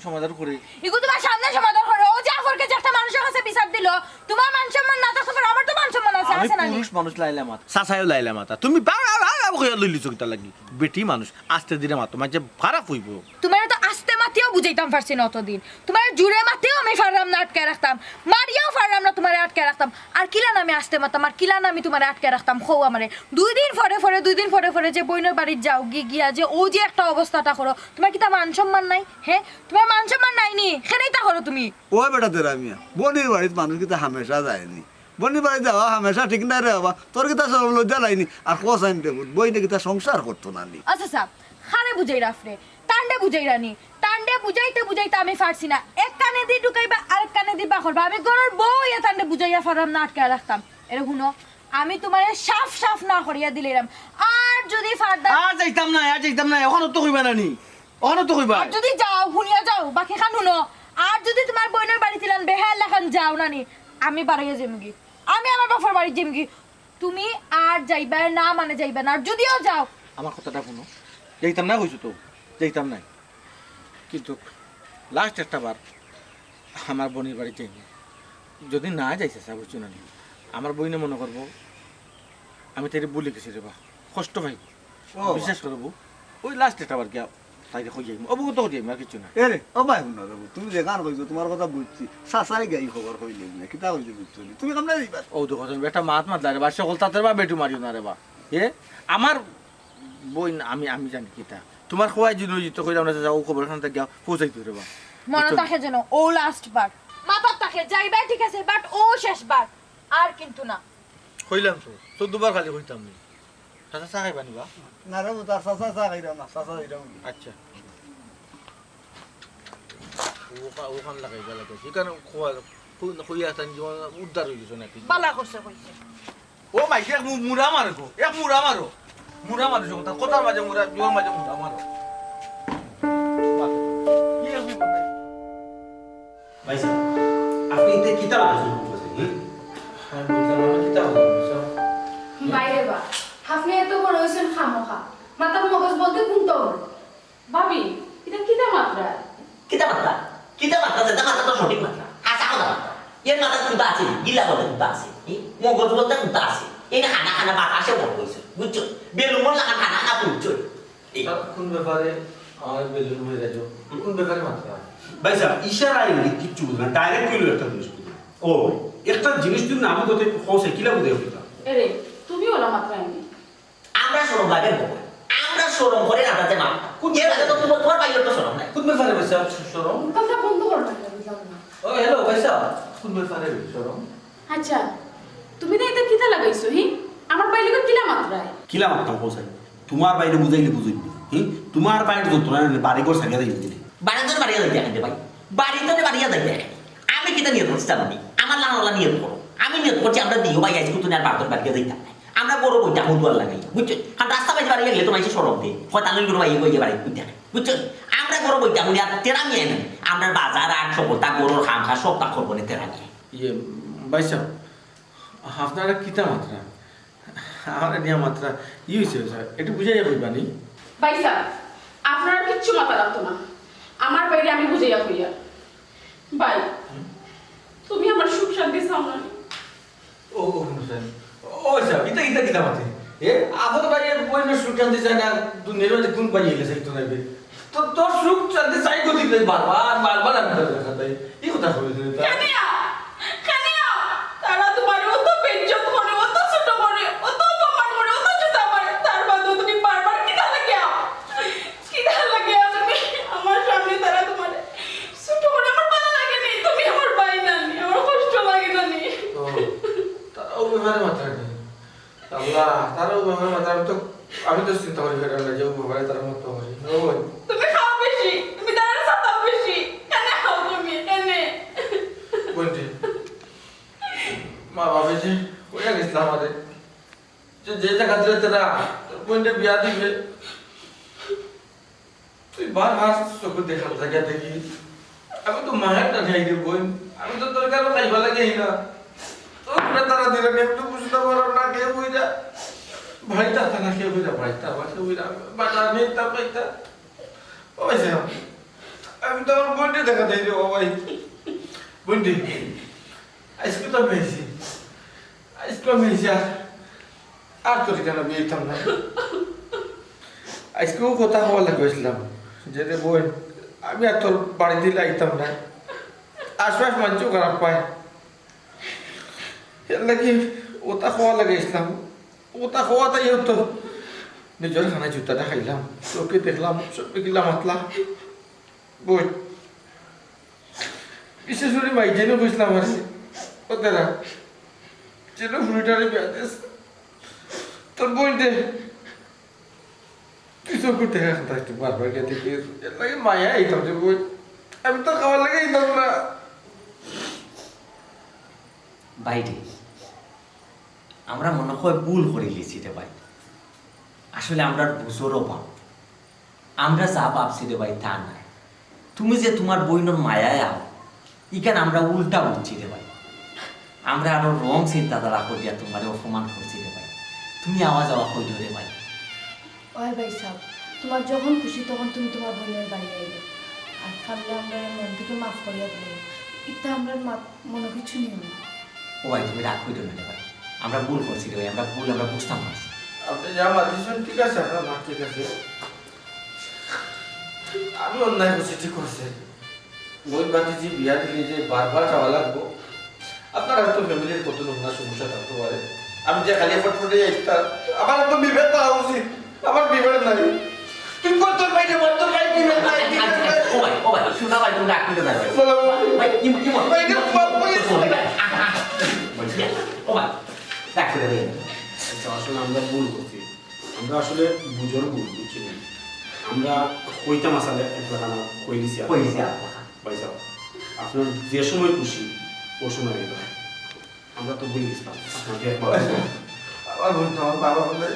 সমাধান করে। ইগু তুমার সামনে সমাধান করে। ও যে আফুরকে যে একটা মানুষর কাছে বিচার দিল, তুমার মান সম্মান না থাকতে পারে, আমার তো মান সম্মান আছে, আমি আছে না নি? পুরুষ মানুষ লাইলা মাত, চাচাইও লাইলা মাতা। তুমি বারবার কইয়া লইলিছো কিতা লাগি? বেটি মানুষ, আস্তে ধীরে মাতো, মাঝে খারাপ অইবো। তুমারে তো আস্তে মাতিও বুঝাইতাম পারছি না অতদিন। তুমারে জুরে মাতিও আমি পারলাম না আটকায় রাখতাম, মারিয়াও পারলাম না তুমারে আটকায় রাখতাম। আর কিলা নামে আস্তে মাতাম, আর কিলা নামে তুমারে আটকায় রাখতাম, কও আমারে। দুই দিন পরে পরে, দুই দিন পরে পরে যে বইনর বাড়িত যাও গি-, গিয়া যে ও যে একটা অবস্থাটা করো, তুমার কিতা মান সম্মান নাই? হে, তুমার মান সম্মান নাই নি? কেনে ইতা করো তুমি? ও বেটা তেরা মিয়া, বইনর বাড়িত মানুষ কিতা হামেশা যায়নি? বইনর বাড়িত যাওয়া হামেশা ঠিক নায় রে বাবা। তোর কিতা শরম লজ্জা নাই নি? আর কস আইন রে পুত, বইনে কিতা সংসার করতো না নি? আচ্ছা, আচ্ছা, কারে বুঝাইরাফরে, তানরে বুঝাইরানি। তানরে বুঝাইতে বুঝাইতে আমি পারছি না। এক কানেদি ঢুকাইবা, আরেক কানেদি বার করবা। আমি ঘরর বউ অইয়া তানরে বুঝাইয়া পারলাম না, আটকায় রাখতাম। এরে হুনো, আমি তুমারে সাফ সাফ না করিয়া দিলাইরাম। আর যুদি ফারদা আর যাইতাম না, আর যাইতাম না, অখনো তো কইবা নানি। অনো তো কইবা। আর যুদি যাও, হুনিয়া যাও, বাকিখান হুনো। আর যুদি তুমার বইনর বাড়িত ইলান বেহায়া লাখান যাও নানি, আমি বারইয়া যাইমুগি। আমি আমার বাপর বাড়িত যাইমুগি। তুমি আর যাইবায় না, মানে যাইবায় না। আর যুদিও যাও, আমার কথাটা হুনো। যাইতাম না কইছো তো, যাইতাম না। কিন্তু লাস্ট একটা বার আমার বইনর বাড়িত যাইমু। যুদি না যাইতে চাও, বুঝছো নানি? আমার বইনে মনো করবো আমি তাইরে ভুলি গেছি রে বা, কষ্ট পাইবো। ও বাবা। বিশ্বাস করো বউ, ওই লাস্ট একটা বার গিয়া তাইরে কই যাইমু, অবগত করি যাইমু, আর কিচ্ছু না। এরে, ও ভাই, হুনো রে বউ, তুমি যেখান কইছো, তুমার কথা বুঝছি, চাচায় গিয়া ই খবর কইলে না, কিতা কইছে বুঝছো নি? তুমি কামড়া দিবা। ও দেখো, তুমি একটা মাত মাতলা রে বা, সকল তাতে বা বেটু মারিও না রে বা। এ, আমার বইন, আমি, আমি জানি কিতা। তুমার খোয়াই জিনো জিতো কইলাম না, চাচা, ও খবর এখান থাকি গিয়া পৌঁছাইতো রে বা। মনো বুঝছো নি? থাকে যেন, ও লাস্ট বার। মাথাত থাকে, যাইবায় ঠিক আছে, but ও শেষ বার। আর কিন্তু না। কইলাম তো, চৌদ্দ বার খালি কইতাম নি। চাচা চা খাইবা নি বা? না রে, তার চাচা চা খাইরাম না, চাচা যাইরাম। আচ্ছা। ওখা-, ওখান লাগাইবা লাগে। এখানে খোয়া, খু-, খুইয়া আছেন, জীবন উদ্ধার হয়ে গেছে নাকি? বালা করছে কইছে। ও মাই, এক মু-, মুড়া মারো গো, এক মুড়া মারো। মুড়া মারো, যখন তার কথার মাঝে মুড়া, জোর মাঝে মুড়া মারো। কি এক বিপদ নাই। ভাইসাব, আপনি ইতা কিতা আলোচনা করতেছেন, হুম? আমি বুঝলাম না, কিতা আলোচনা করতেছেন? বাইরে বা, আপনি এত বড় হইছেন খামোখা। মাথার মগজ বলতে কোনটাও নেই। ভাবি, ইতা কিতা মাতরা? কিতা মাতরা? কিতা মাতরা? যেটা মাতরা তো সঠিক মাতরা। হাছা কথা মাতরা। এর মাথাত কুন্তা আছে, গিলা বলতে কুন্তা আছে। ই মগজ বলতে কুন্তা আছে। এই খানা খানা বাতাসে বড় হইছে, বুঝছো? বেলুনর লাখান খানা খানা ফুটছে। এই। স্যার, কোন ব্যাপারে আমার বেলুন হয়ে গেল? কোন ব্যাপারে মাতরা? ভাইসাব, ইশারা ইঙ্গিত কিচ্ছু বুঝে না, ডাইরেক্ট কইলো একটা জিনিস বুঝে না। ও, একটা জিনিস তুই না বুঝতে, কও সে কিলা বুঝে ওটা? এরে, তুমি ওলা মাতরা এমনি। আমরা শরম লাগে না। আমরা শরম করে না, তাতে মুখখানটা বন্ধ করো না কেন, বুঝলাম না। ও, হ্যালো, ভাইসাব। কোন ব্যাপারে শরম? আচ্ছা, তুমি না এটা কিতা লাগাইছো, হি? আমার ভাইর লগে কিলা মাতরায়? কিলা মাততাম, কও চাই? তুমার ভাইরে বুঝাইলে বুঝইন নি, হি? তুমার ভাইর যন্ত্রণা না, বাড়ি ঘর ছাড়িয়া যাইবো নি। বাড়ি ঘর বাড়িয়া যাইতে কেনে ভাই? বাড়ি তো বাড়িয়া যাইতে কেনে? আমি কিতা নিয়ত করছি জানো নি? আমার লাহান ওলা নিয়ত করো। আমি নিয়ত করছি আমরা দুইও ভাই আইজকু তুনে আর বাড়ি ঘর বাড়িয়া যাইতাম না। আমরা ঘরো বইতাম, দুয়ার লাগাই, বুঝছো? কারণ রাস্তা বাড়ি বাড়িয়া গেলে তো মাইনষে শরম দে। কয় তানু গুরু ভাই, ইয়ে ভাই, বুঝছো? আমরা ঘরো বইতাম, উনি আর তেরা মিয়া নাই। আমরা বাজার আর সকলতা ঘরর কাম কাজ সবতা করবো নে তেরা মিয়া। ইয়ে, ভাইসাব, আপনারা কিতা মাতরা? আমারে নিয়া মাতরা, ই অইছে, ভাইসাব, একটু বুঝাইয়া কইবা নি? ভাইসাব, আপনার কিচ্ছু মাথা রাখতো না, আমার ভাইরে আমি বুঝাইয়া কইয়ার। ভাই, তুমি আমার সুখ শান্তি চাও না নি? ও, ও, হুনো চাই। ও, আচ্ছা, ইতা, ইতা কিতা মাতে? এ, আপন ভাইয়ে বইনর সুখ শান্তি চায় না, দুনিয়ার মাঝে কোন ভাইয়ে ইলা চাইতো নায় বে? তো, তোর সুখ শান্তি চাই গো দিলে বারবার, বারবার আমি তোর কথা তাই। ই কথা কইলে তুমি তাই। কানিয়া! কানিয়া! তারা তুমারে অত বেইজ্জত করে, অত ছোট করে, অত অপমান করে, অত জুতা মারে, তার বাদেও তুমি বারবার কিতা লাগিয়া? কিতা লাগিয়া তুমি আমার সামনে তারা তুমারে ছোট করে? আমার ভালা লাগে নি, তুমি আমার ভাই না নি, আমার কষ্ট লাগে না নি। ও, তারা ও ব্যাপারে মাতরা নি। আল্লাহ, তারা ও ব্যাপারে মাতরা, আমি তো, আমি তো চিন্তা করি ফেরার না যে ও ব্যাপারে তারা মাতরা পারে। ও ভাই। তুমি খাও বেশি, তুমি তারার সাথেও বেশি। কেনে খাও তুমি, কেনে? বইনরে, মা বাবা যে কইয়া গেছিলা আমারে যে, যে জাগাত তারা তোর বইনরে বিয়া দিবে, তুই বারবার চোখে দেখার জায়গা দেখি। আমি তো মায়ের না খাই রে বইন, আমি তো তোর কারো খাইবা লাগে না। তোর উপরে তারা দিলে আমি তো বুঝতে পারো না, কে বইরা ভাইটা তারা কে বইরা ভাইটা বা কে বইরা বাজার নেই তা পাইতা। ও ভাই সাহেব, আমি তো আমার বইনরে দেখা দেই রে, ও ভাই। বইনরে, আজকে তো আমি আইছি, আজকে আমি আইছি, আর, আর তোর কেন বিয়ে দিতাম না। আজকেও কথা কওয়া লাগি আইছিলাম যে, রে বইন, আমি আর তোর বাড়িত আইতাম না, আশপাশ মানষেও খারাপ পায়, এর লাগি ওটা কওয়া লাগি আইছিলাম। ওটা কওয়া তাই তো নিজর কানে জুতাটা খাইলাম, চোখে দেখলাম, সবে কিলা মাতলা। বইন, বিশেষ করি মাই যেন কইছিলাম আর কি, ও তারা যেন ফুরিটারে বিয়া দিস, তোর বইনরে তুই চোখ করতে এখন তাই তুই বারবার গিয়ে দেখি, এর লাগি মায়া আইতাম রে বইন, আমি তো খাওয়ার লাগি আইতাম না। ভাইরে, আমরা মনে হয় ভুল করিলিছি রে ভাই। আসলে আমরার বুঝর অভাব। আমরা যা ভাবছি রে ভাই, তা নায়। তুমি যে তুমার বইনর মায়ায় আও, ইখান আমরা উল্টা বুঝছি রে ভাই। আমরা আরো wrong চিন্তাধারা করিয়া তুমারে অপমান করছি রে ভাই। তুমি আওয়া যাওয়া কইরো রে ভাই। ওই ভাইসাব, তুমার যখন খুশি তখন তুমি তুমার বইনর বাড়ি আইও। আর পারলে আমরারে মন থাকি মাফ করিয়া দিলাও। ইতা আমরার মা-, মনো কিছু নিও না। ও ভাই, তুমি রাগ করিও না রে ভাই। আমরা ভুল করছি রে ভাই, আমরা ভুল, আমরা বুঝতাম পারছি। আপনে যা মাতিছইন ঠিক আছে, আপনার মাত ঠিক আছে। আমি অন্যায় করছি, ঠিক আছে। বইন ভাতিজি বিয়া দিলে যে বারবার যাওয়া লাগবো। আপনার তো family-র কত নানা সমস্যা থাকতে পারে। আমি যে খালি ফটফটে যাইতাম, আমার তো বিবেক পাওয়া উচিত। আমার বিবেক নাই। তুই কর তোর ভাইরে মার, তোর ভাই বিবেক নাই, বিবেক নাই। ও ভাই, ও ভাই, শোনা ভাই, তুমি রাগ করিও না ভাই। বলো, বলো। ভাই, কি, কি বল? ভাই, এটা বাপ ভাই। ও ভাই, রাগ করিও না। আচ্ছা, আসলে আমরা ভুল করছি। আমরা আসলে বুঝর ভুল, বুঝছি না। আমরা কইতাম আসলে এক লাখান কই দিছি আর। কই দিছি আর। ভাইসাব, আপনার যে সময় খুশি, ও সময় আইবা। আমরা তো ভুলি গেছিলাম। আপনার বিয়া করা। আমার বইন তো আমার বাবা বলে,